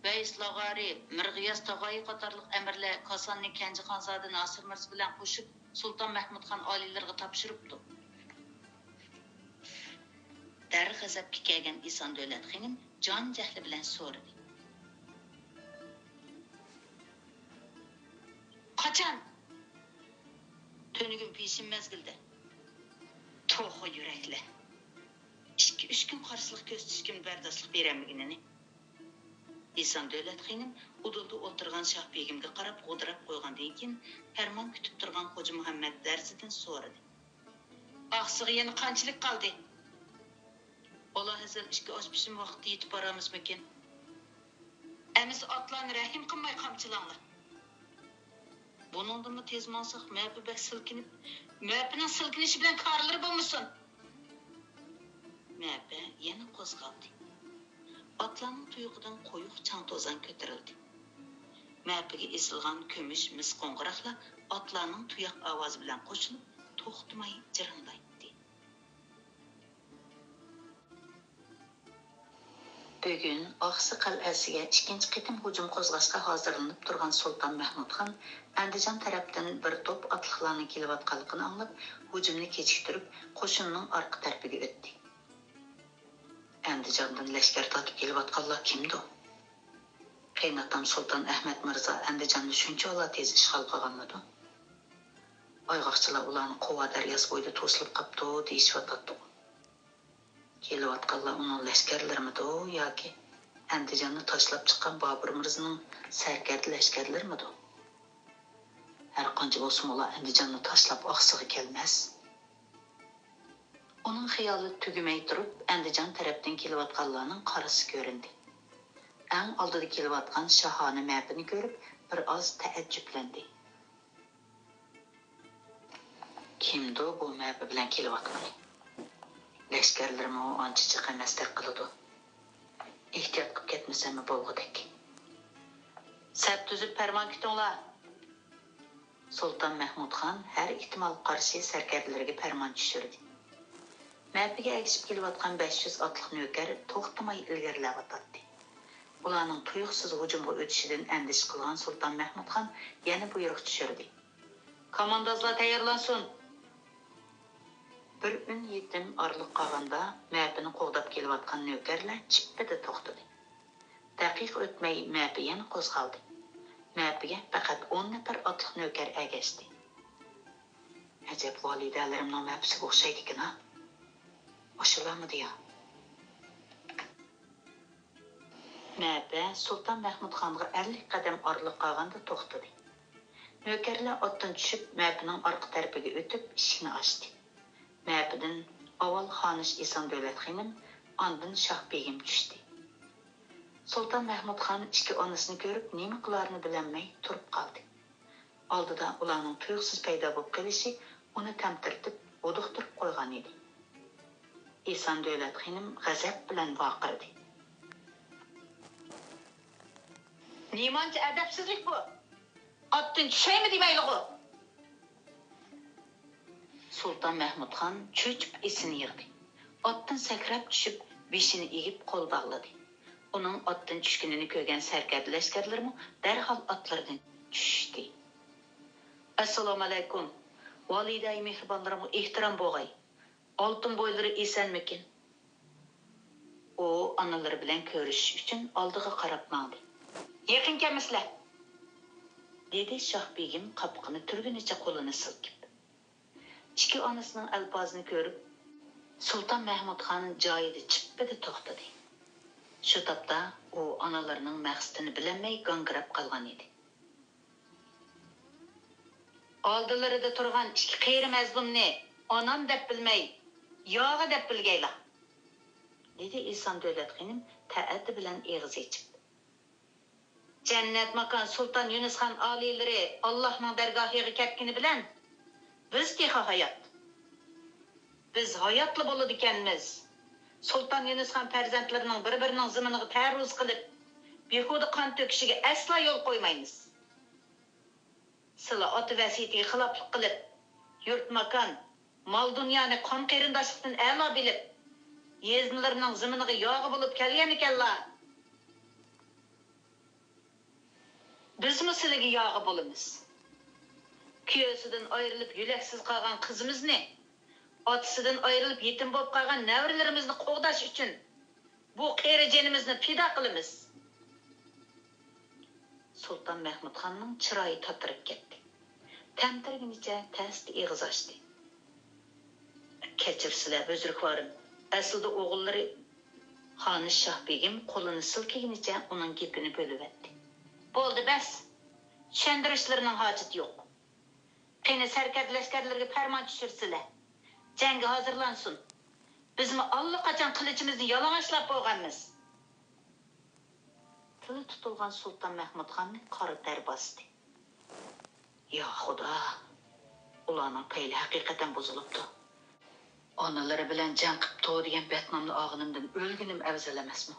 ۋەيس لاغارى، مىرغىياس تاغايى قاتارلىق ئەمىرلەر كاساننى كەنجى خانزادە ناسىر مىرزا بىلەن قوشۇپ، سۇلتان مەھمۇد خان ئالىيلىرىغا تاپشۇرۇپتۇ. دەر غەزەپكە كەلگەن ئېسان دۆلەت خېنىم جان جەھلى بىلەن سورىدى. قاچان؟ تۈنۈگۈن پېشىن مەزگىلدە. توخۇ يۈرەكلەر. ئىككى، ئۈچ كۈن قارشىلىق كۆرسىتىشكىمۇ بەرداشلىق بېرەلمىگىنىنى. ئېسان دۆلەت خېنىم ئۇدۇلدا ئولتۇرغان شاھ بېگىمگە قاراپ غودىراپ قويغاندىن كېيىن، پەرمان كۈتۈپ تۇرغان خوجا مۇھەممەد دەرزىدىن سورىدى. ئاقسىغا يەنە قانچىلىك قالدى؟ ئالاھەزرەت ئىككى ئاش پىشىم ۋاقىتتا يېتىپ بارامىزمىكىن؟ ئەمىسە ئاتلارنى رەھىم قىلماي قامچىلاڭلار. بۇنىڭدىنمۇ تېز ماڭساق، مەپە بەك سىلكىنىپ، مەپىنىڭ سىلكىنىشى بىلەن كارلىرى بولمىسۇن. مەپە يەنە قوزغالدى. ئاتلارنىڭ تۇيىقىدىن قويۇق چاڭ-توزان كۆتۈرۈلدى. مەپىگە ئېسىلغان كۈمۈش مىس قوڭغۇراقلار ئاتلارنىڭ تۇياق ئاۋازى بىلەن قوشۇلۇپ، توختىماي جىرىڭلايتتى. بۈگۈن ئاقسۇ قەلئەسىگە ئىككىنچى قېتىم ھۇجۇم قوزغاشقا ھازىرلىنىپ تۇرغان سۇلتان مەھمۇد خان ئەندىجان تەرەپتىن بىر توپ ئاتلىقلارنىڭ كېلىۋاتقانلىقىنى ئاڭلاپ، ھۇجۇمنى كېچىكتۈرۈپ، قوشۇننىڭ ئارقا تەرىپىگە ئۆتتى. ئەندىجاندىن لەشكەر تارتىپ كېلىۋاتقانلار كىمدۇ؟ قېيىنئاتام سۇلتان ئەھمەد مىرزا ئەندىجاننى شۇنچىۋالا تېز ئىشغال قىلغانمىدۇ؟ ئايغاقچىلار ئۇلارنى قۇۋا دەرياسى بويىدا توسۇلۇپ قاپتۇ دېيىشىۋاتاتتىغۇ. كېلىۋاتقانلار ئۇنىڭ لەشكەرلىرىمىدۇ ياكى ئەندىجاننى تاشلاپ چىققان بابۇر مىرزىنىڭ سەركەردە لەشكەرلىرىمىدۇ؟ ھەرقانچە بولسىمۇ، ئۇلار ئەندىجاننى تاشلاپ ئاقسىغا كەلمەس. ئۇنىڭ خىيالى تۈگىمەي تۇرۇپ، ئەندىجان تەرەپتىن كېلىۋاتقانلارنىڭ قارىسى كۆرۈندى. ئەڭ ئالدىدا كېلىۋاتقان شاھانە مەپىنى كۆرۈپ، بىر ئاز تەئەججۈپلەندى. كىمدۇ بۇ مەپە بىلەن كېلىۋاتقىنى؟ لەشكەرلىرىمۇ ئانچە جىق ئەمەستەك قىلىدۇ. ئېھتىيات قىلىپ كەتمىسەممۇ بولغۇدەك. سەپ تۈزۈپ پەرمان كۈتۈڭلار! سۇلتان مەھمۇد خان ھەر ئېھتىمالغا قارشى سەركەردىلىرىگە پەرمان چۈشۈردى. مەپىگە ئەگىشىپ كېلىۋاتقان بەش يۈز ئاتلىق نۆكەر توختىماي ئىلگىرىلەۋاتاتتى. ئۇلارنىڭ تۇيۇقسىز ھۇجۇمغا ئۆتۈشىدىن ئەندىشە قىلغان سۇلتان مەھمۇد خان يەنە بۇيرۇق چۈشۈردى. كاماندازلار تەييارلانسۇن! بىر ئۈن يېتىم ئارىلىق قالغاندا، مەپىنى قوغداپ كېلىۋاتقان نۆكەرلەر چىپپىدە توختىدى. دەقىقە ئۆتمەي مەپە يەنە قوزغالدى. مەپىگە پەقەت ئون نەپەر ئاتلىق نۆكەر ئەگەشتى. ئەجەب، ۋالىدەلىرىمنىڭ مەپىسىگە ئوخشايدىكىن-ھا. ئاشۇلارمىدى يا؟ مەپە سۇلتان مەھمۇد خانغا ئەللىك قەدەم ئارىلىق قالغاندا توختىدى. نۆكەرلەر ئاتتىن چۈشۈپ، مەپىنىڭ ئارقا تەرىپىگە ئۆتۈپ، ئىشىكنى ئاچتى. مەپىدىن ئاۋۋال خانىش ئېسان دۆلەت خېنىم، ئاندىن شاھ بېگىم چۈشتى. سۇلتان مەھمۇد خان ئىككى ئانىسىنى كۆرۈپ، نېمە قىلارىنى بىلەلمەي تۇرۇپ قالدى. ئالدىدا ئۇلارنىڭ تۇيۇقسىز پەيدا بولۇپ قېلىشى ئۇنى تەمتىرىتىپ، ھودۇقتۇرۇپ قويغان ئىدى. ئېسان دۆلەت خېنىم غەزەپ بىلەن ۋارقىرىدى. نېمانچە ئەدەپسىزلىك بۇ! ئاتتىن چۈشەيمۇ دېمەيلىغۇ! سۇلتان مەھمۇد خان چۆچۈپ ئېسىنى يىغدى. ئاتتىن سەكرەپ چۈشۈپ، بېشىنى ئېگىپ قول باغلىدى. ئۇنىڭ ئاتتىن چۈشكىنىنى كۆرگەن سەركەردە لەشكەرلىرىمۇ دەرھال ئاتلىرىدىن چۈشۈشتى. ئەسسالامۇئەلەيكۇم! ۋالىدەي مېھرىبانلىرىمغا ئېھتىرام بولغاي! ئالتۇن بويلىرى ئېسەنمىكىن؟ ئۇ ئانىلىرى بىلەن كۆرۈشۈش ئۈچۈن ئالدىغا قاراپ ماڭدى. يېقىن كەلمىسىلەر! دېدى شاھ بېگىم قاپىقىنى تۈرگىنىچە قولىنى سىلكىپ. ئىككى ئانىسىنىڭ ئەلپازىنى كۆرۈپ، سۇلتان مەھمۇد خان جايىدا چىپپىدە توختىدى. شۇ تاپتا ئۇ ئانىلىرىنىڭ مەقسىتىنى بىلەلمەي گاڭگىراپ قالغان ئىدى. ئالدىلىرىدا تۇرغان ئىككى قېرى مەزلۇمنى ئانام دەپ بىلمەي، ياغا دەپ بىلگەيلا! دېدى ئېسان دۆلەت خېنىم تەئەددى بىلەن ئېغىز ئېچىپ. جەننەت ماكان سۇلتان يۇنۇسخان ئالىيلىرى ئاللاھنىڭ دەرگاھىغا كەتكىنى بىلەن، بىز تېخى ھايات. بىز ھاياتلا بولىدىكەنمىز. سۇلتان يۇنۇسخان پەرزەنتلىرىنىڭ بىر-بىرىنىڭ زېمىنىغا تەرۇز قىلىپ، بىھۇدە قان تۆكۈشىگە ئەسلا يول قويمايمىز. سىلە ئاتا ۋەسىيىتىگە خىلاپلىق قىلىپ، يۇرت-ماكان، مال-دۇنيانى قان-قېرىنداشلىقتىن ئەلا بىلىپ، يېزىلىرىنىڭ زېمىنىغا ياغا بولۇپ كەلگەنىكەنلا. بىزمۇ سىلىگە ياغا بولىمىز. كۈيەۋسىدىن ئايرىلىپ يۆلەكسىز قالغان قىزىمىزنى، ئاتىسىدىن ئايرىلىپ يېتىم بولۇپ قالغان نەۋرىلىرىمىزنى قوغداش ئۈچۈن بۇ قېرى جېنىمىزنى پىدا قىلىمىز. سۇلتان مەھمۇدخاننىڭ چىرايى تاتىرىپ كەتتى. تەمتىرىگىنىچە تەستە ئېغىز ئاچتى. كەچۈرسىلە، بۈزرۈكۋارىم. ئەسلىدە ئوغۇللىرى خانىش شاھ بېگىم قولىنى سىلكىگىنىچە ئۇنىڭ گېپىنى بۆلۈۋەتتى. بولدى، بەس. چۈشەندۈرۈشلىرىنىڭ ھاجىتى يوق. قېنى، سەركەردە لەشكەرلىرىگە پەرمان چۈشۈرسىلە. جەڭگە ھازىرلانسۇن. بىزمۇ ئاللىقاچان قىلىچىمىزنى يالىڭاچلاپ بولغانمىز. تىلى تۇتۇلغان سۇلتان مەھمۇدخاننى قارا تەر باستى. يا خۇدا، ئۇلارنىڭ پەيلى ھەقىقەتەن بۇزۇلۇپتۇ. ئانىلىرى بىلەن جەڭ قىپتۇ دېگەن بەتنامنى ئالغىنىمدىن ئۆلگىنىم ئەۋزەل ئەمەسمۇ؟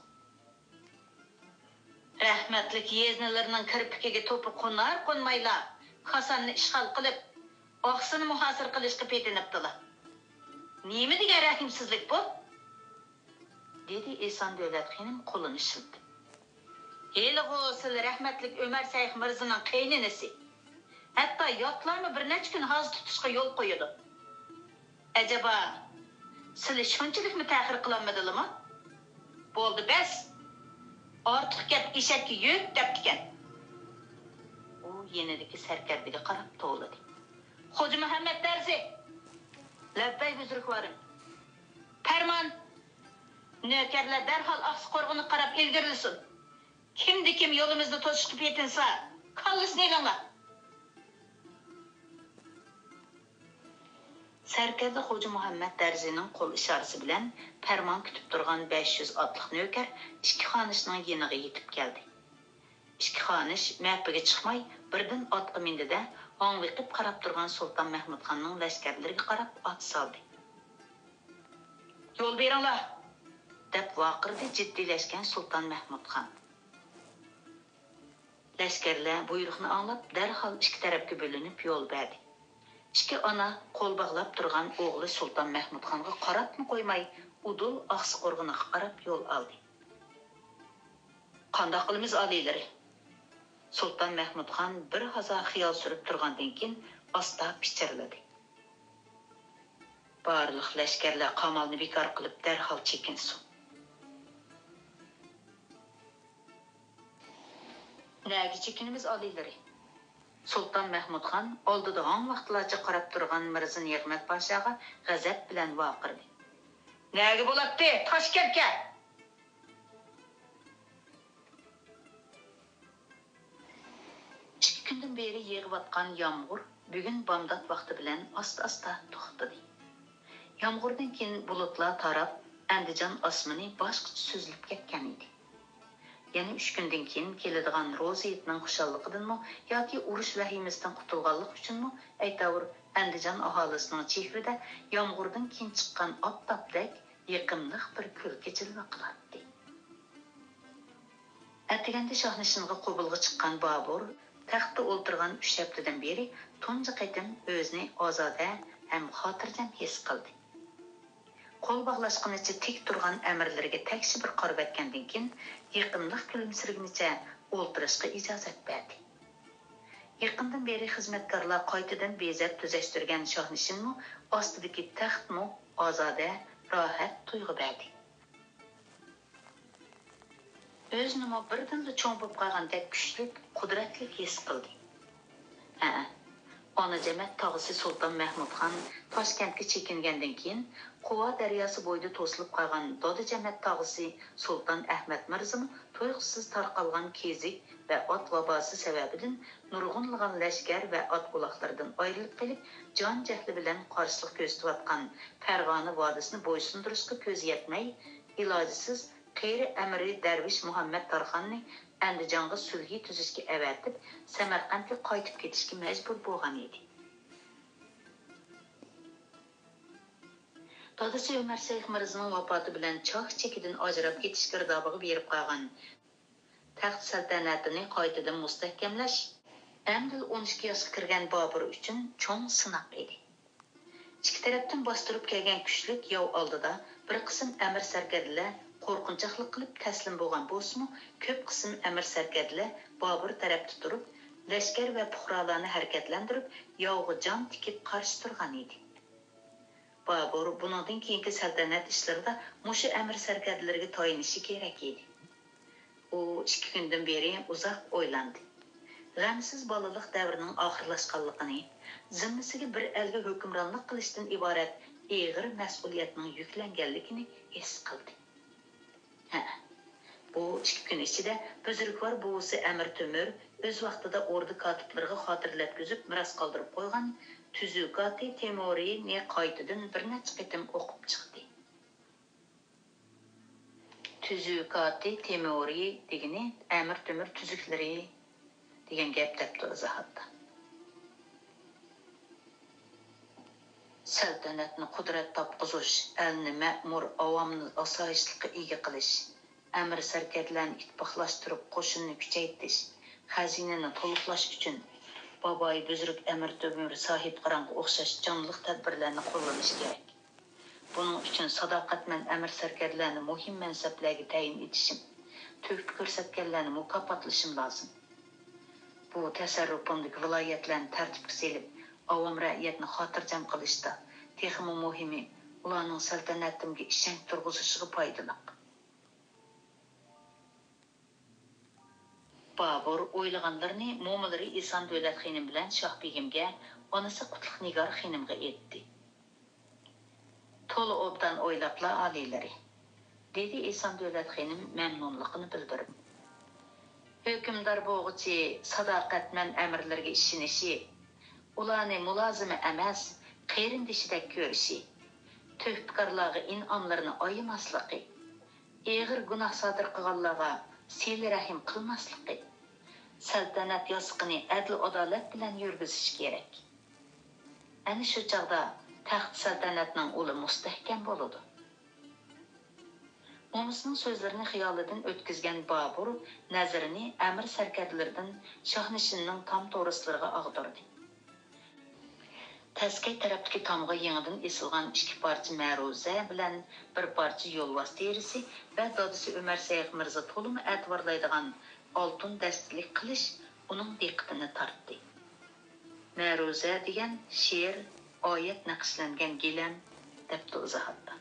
رەھمەتلىك يېزىلىرىنىڭ كىرپىكىگە توپا قونار قونمايلا، كاساننى ئىشغال قىلىپ، ئاقسۇنى مۇھاسىرە قىلىشقا پېتىنىپتىلا. نېمە دېگەن رەھىمسىزلىك بۇ؟ دېدى ئېسان دۆلەت خېنىم قولىنى شىلتىپ. ھېلىغۇ سىلى رەھمەتلىك ئۆمەر سەيخ مىرزىنىڭ قېينىنىسى. ھەتتا ياتلارمۇ بىر نەچچە كۈن ھازا تۇتۇشقا يول قويىدۇ. ئەجەبا، سىلى شۇنچىلىكمۇ تەخىر قىلالمىدىلىمۇ؟ بولدى، بەس! ئارتۇق گەپ ئېشەككە يۈك دەپتىكەن. ئۇ يېنىدىكى سەركەردىگە قاراپ توۋلىدى. خوجا مۇھەممەد دەرزى! لەببەي، بۈزرۈكۋارىم. پەرمان! نۆكەرلەر دەرھال ئاقسۇ قورغىنىغا قاراپ ئىلگىرىلىسۇن. كىمدە كىم يولىمىزنى توسۇشقا پېتىنسا، كاللىسىنى ئېلىڭلار! سەركەردە خوجا مۇھەممەد دەرزىنىڭ قول ئىشارىسى بىلەن پەرمان كۈتۈپ تۇرغان بەش يۈز ئاتلىق نۆكەر ئىككى خانىشنىڭ يېنىغا يېتىپ كەلدى. ئىككى خانىش مەپىگە چىقماي، بىردىن ئاتقا مىندى-دە، ھاڭۋېقىپ قاراپ تۇرغان سۇلتان مەھمۇدخاننىڭ لەشكەرلىرىگە قاراپ ئات سالدى. يول بېرىڭلار! دەپ ۋارقىرىدى جىددىيلەشكەن سۇلتان مەھمۇدخان. لەشكەرلەر بۇيرۇقنى ئاڭلاپ، دەرھال ئىككى تەرەپكە بۆلۈنۈپ يول بەردى. ئىككى ئانا قول باغلاپ تۇرغان ئوغلى سۇلتان مەھمۇدخانغا قاراپمۇ قويماي، ئۇدۇل ئاقسۇ قورغىنىغا قاراپ يول ئالدى. قانداق قىلىمىز، ئالىيلىرى؟ سۇلتان مەھمۇدخان بىر ھازا خىيال سۈرۈپ تۇرغاندىن كېيىن ئاستا پىچىرلىدى. بارلىق لەشكەرلەر قامالنى بىكار قىلىپ، دەرھال چېكىنسۇن. نەگە چېكىنىمىز، ئالىيلىرى؟ سۇلتان مەھمۇدخان ئالدىدا ھاڭ ۋاقىتلارچە قاراپ تۇرغان مىرزا نېغمەت پاشاغا غەزەپ بىلەن ۋارقىرىدى. نەگە بولاتتى؟ تاشكەنتكە! ئىككى كۈندىن بېرى يېغىۋاتقان يامغۇر بۈگۈن بامدات ۋاقتى بىلەن ئاستا-ئاستا توختىدى. يامغۇردىن كېيىن بۇلۇتلار تاراپ، ئەندىجان ئاسمىنى باشقىچە سۈزۈلۈپ كەتكەن ئىدى. يەنە ئۈچ كۈندىن كېيىن كېلىدىغان روزا ھېيتنىڭ خۇشاللىقىدىنمۇ ياكى ئۇرۇش ۋەھىمىسىدىن قۇتۇلغانلىق ئۈچۈنمۇ، ئەيتاۋۇر ئەندىجان ئاھالىسىنىڭ چېھرىدە يامغۇردىن كېيىن چىققان ئاپتاپتەك يېقىملىق بىر كۈلكە جىلۋە قىلاتتى. ئەتىگەندە شاھنىشىنغا قوبۇلغا چىققان بابۇر تەختتە ئولتۇرغان ئۈچ ھەپتىدىن بېرى تۇنجى قېتىم ئۆزىنى ئازادە ھەم خاتىرجەم ھېس قىلدى. قول باغلاشقىنىچە تىك تۇرغان ئەمىرلىرىگە تەكشى بىر قارىۋەتكەندىن كېيىن، يېقىملىق كۈلۈمسىرىگىنىچە ئولتۇرۇشقا ئىجازەت بەردى. يېقىندىن بېرى خىزمەتكارلار قايتىدىن بېزەپ تۈزەشتۈرگەن شاھنىشىنمۇ، ئاستىدىكى تەختمۇ ئازادە، راھەت تۇيغۇ بەردى. ئۆزىنىمۇ بىردىنلا چوڭ بولۇپ قالغاندەك كۈچلۈك، قۇدرەتلىك ھېس قىلدى. ھەئە، ئانا جەمەت تاغىسى سۇلتان مەھمۇدخان تاشكەنتكە چېكىنگەندىن كېيىن، قۇۋا دەرياسى بويىدا توسۇلۇپ قالغان دادا جەمەت تاغىسى سۇلتان ئەھمەد مىرزىمۇ تۇيۇقسىز تارقالغان كېزىك ۋە ئات ۋاباسى سەۋەبىدىن نۇرغۇنلىغان لەشكەر ۋە ئات ئۇلاقلىرىدىن ئايرىلىپ قېلىپ، جان جەھلى بىلەن قارشىلىق كۆرسىتىۋاتقان پەرغانە ۋادىسىنى بويسۇندۇرۇشقا كۆزى يەتمەي، ئىلاجسىز قېرى ئەمىرى دەرۋىش مۇھەممەد تارخاننى ئەندىجانغا سۈلھى تۈزۈشكە ئەۋەتىپ، سەمەرقەنتكە قايتىپ كېتىشكە مەجبۇر بولغان ئىدى. دادىسى ئۆمەر شەيخ مىرزىنىڭ ۋاپاتى بىلەن چاك چېكىدىن ئاجراپ كېتىش گىردابىغا بېرىپ قالغان. تەخت سەلتەنەتىنى قايتىدىن مۇستەھكەملەش ئەمدىلا ئون ئىككى ياشقا كىرگەن بابۇر ئۈچۈن چوڭ سىناق ئىدى. ئىككى تەرەپتىن باستۇرۇپ كەلگەن كۈچلۈك ياۋ ئالدىدا بىر قىسىم ئەمىر سەركەردىلەر قورقۇنچاقلىق قىلىپ تەسلىم بولغان بولسىمۇ، كۆپ قىسىم ئەمىر سەركەردىلەر بابۇر تەرەپتە تۇرۇپ، لەشكەر ۋە پۇقرالارنى ھەرىكەتلەندۈرۈپ، ياۋغا جان تىكىپ قارشى تۇرغان ئىدى. بابۇر بۇنىڭدىن كېيىنكى سەلتەنەت ئىشلىرىدا مۇشۇ ئەمىر سەركەردىلىرىگە تايىنىشى كېرەك ئىدى. ئۇ ئىككى كۈندىن بېرى ئۇزاق ئويلاندى. غەمسىز بالىلىق دەۋرىنىڭ ئاخىرلاشقانلىقىنى، زىممىسىگە بىر ئەلگە ھۆكۈمرانلىق قىلىشتىن ئىبارەت ئېغىر مەسئۇلىيەتنىڭ يۈكلەنگەنلىكىنى ھېس قىلدى. ھە، بۇ ئىككى كۈن ئىچىدە بۈزرۈكۋار بوۋىسى ئەمىر تۆمۈر ئۆز ۋاقتىدا ئوردا كاتىپلىرىغا خاتىرىلەتكۈزۈپ مىراس قالدۇرۇپ قويغان تۈزۈكاتى تېمۇرىنى قايتىدىن بىر نەچچە قېتىم ئوقۇپ چىقتى. تۈزۈكاتى تېمۇرى دېگىنى ئەمىر تۆمۈر تۈزۈكلىرى دېگەن گەپ، دەپتۇ ئىزاھاتتا. سەلتەنەتنى قۇدرەت تاپقۇزۇش، ئەلنى مەمۇر، ئاۋامنى ئاسايىشلىققا ئىگە قىلىش، ئەمىر سەركەردىلەرنى ئىتتىپاقلاشتۇرۇپ، قوشۇننى كۈچەيتىش، خەزىنىنى تولۇقلاش ئۈچۈن بابايى بۈزرۈك ئەمىر تۆمۈر ساھىبقىرانغا ئوخشاش جانلىق تەدبىرلەرنى قوللىنىش كېرەك. بۇنىڭ ئۈچۈن ساداقەتمەن ئەمىر سەركەردىلەرنى مۇھىم مەنسەپلەرگە تەيىن ئېتىشىم، تۆھپە كۆرسەتكەنلەرنى مۇكاپاتلىشىم لازىم. بۇ تەسەررۇپۇمدىكى ۋىلايەتلەرنى تەرتىپكە سېلىپ، ئاۋام رەئىيەتنى خاتىرجەم قىلىشتا، تېخىمۇ مۇھىمى، ئۇلارنىڭ سەلتەنەتىمگە ئىشەنچ تۇرغۇزۇشىغا پايدىلىق. بابۇر ئويلىغانلىرىنى مومىلىرى ئېسان دۆلەت خېنىم بىلەن شاھ بېگىمگە، ئانىسى قۇتلۇق نىگار خېنىمغا ئېيتتى. تولا ئوبدان ئويلاپلا، ئالىيلىرى، دېدى ئېسان دۆلەت خېنىم مەمنۇنلۇقىنى بىلدۈرۈپ. ھۆكۈمدار بولغۇچى ساداقەتمەن ئەمىرلىرىگە ئىشىنىشى، ئۇلارنى مۇلازىمى ئەمەس، قېرىندىشىدەك كۆرۈشى، تۆھپىكارلارغا ئىنئاملىرىنى ئايىماسلىقى، ئېغىر گۇناھ سادىر قىلغانلارغا سىلە رەھىم قىلماسلىقى، سەلتەنەت ياسىقىنى ئەدىل-ئادالەت بىلەن يۈرگۈزۈشى كېرەك. ئەنە شۇ چاغدا تەخت سەلتەنەتنىڭ ئۇلى مۇستەھكەم بولىدۇ. مومىسىنىڭ سۆزلىرىنى خىيالىدىن ئۆتكۈزگەن بابۇر نەزىرىنى ئەمىر سەركەردىلىرىدىن شاھنىشىننىڭ تام تورۇسلىرىغا ئاغدۇردى. تەسكەي تەرەپتىكى تامغا يېڭىدىن ئېسىلغان ئىككى پارچە مەرۇزە بىلەن بىر پارچە يولۋاس تېرىسى ۋە دادىسى ئۆمەر شەيخ مىرزا تولىمۇ ئەتىۋارلايدىغان ئالتۇن دەستىلىك قىلىچ ئۇنىڭ دىققىتىنى تارتتى. مەرۇزە دېگەن شېئىر، ئايەت نەقىشلەنگەن گىلەم، دەپتۇ ئىزاھاتتا.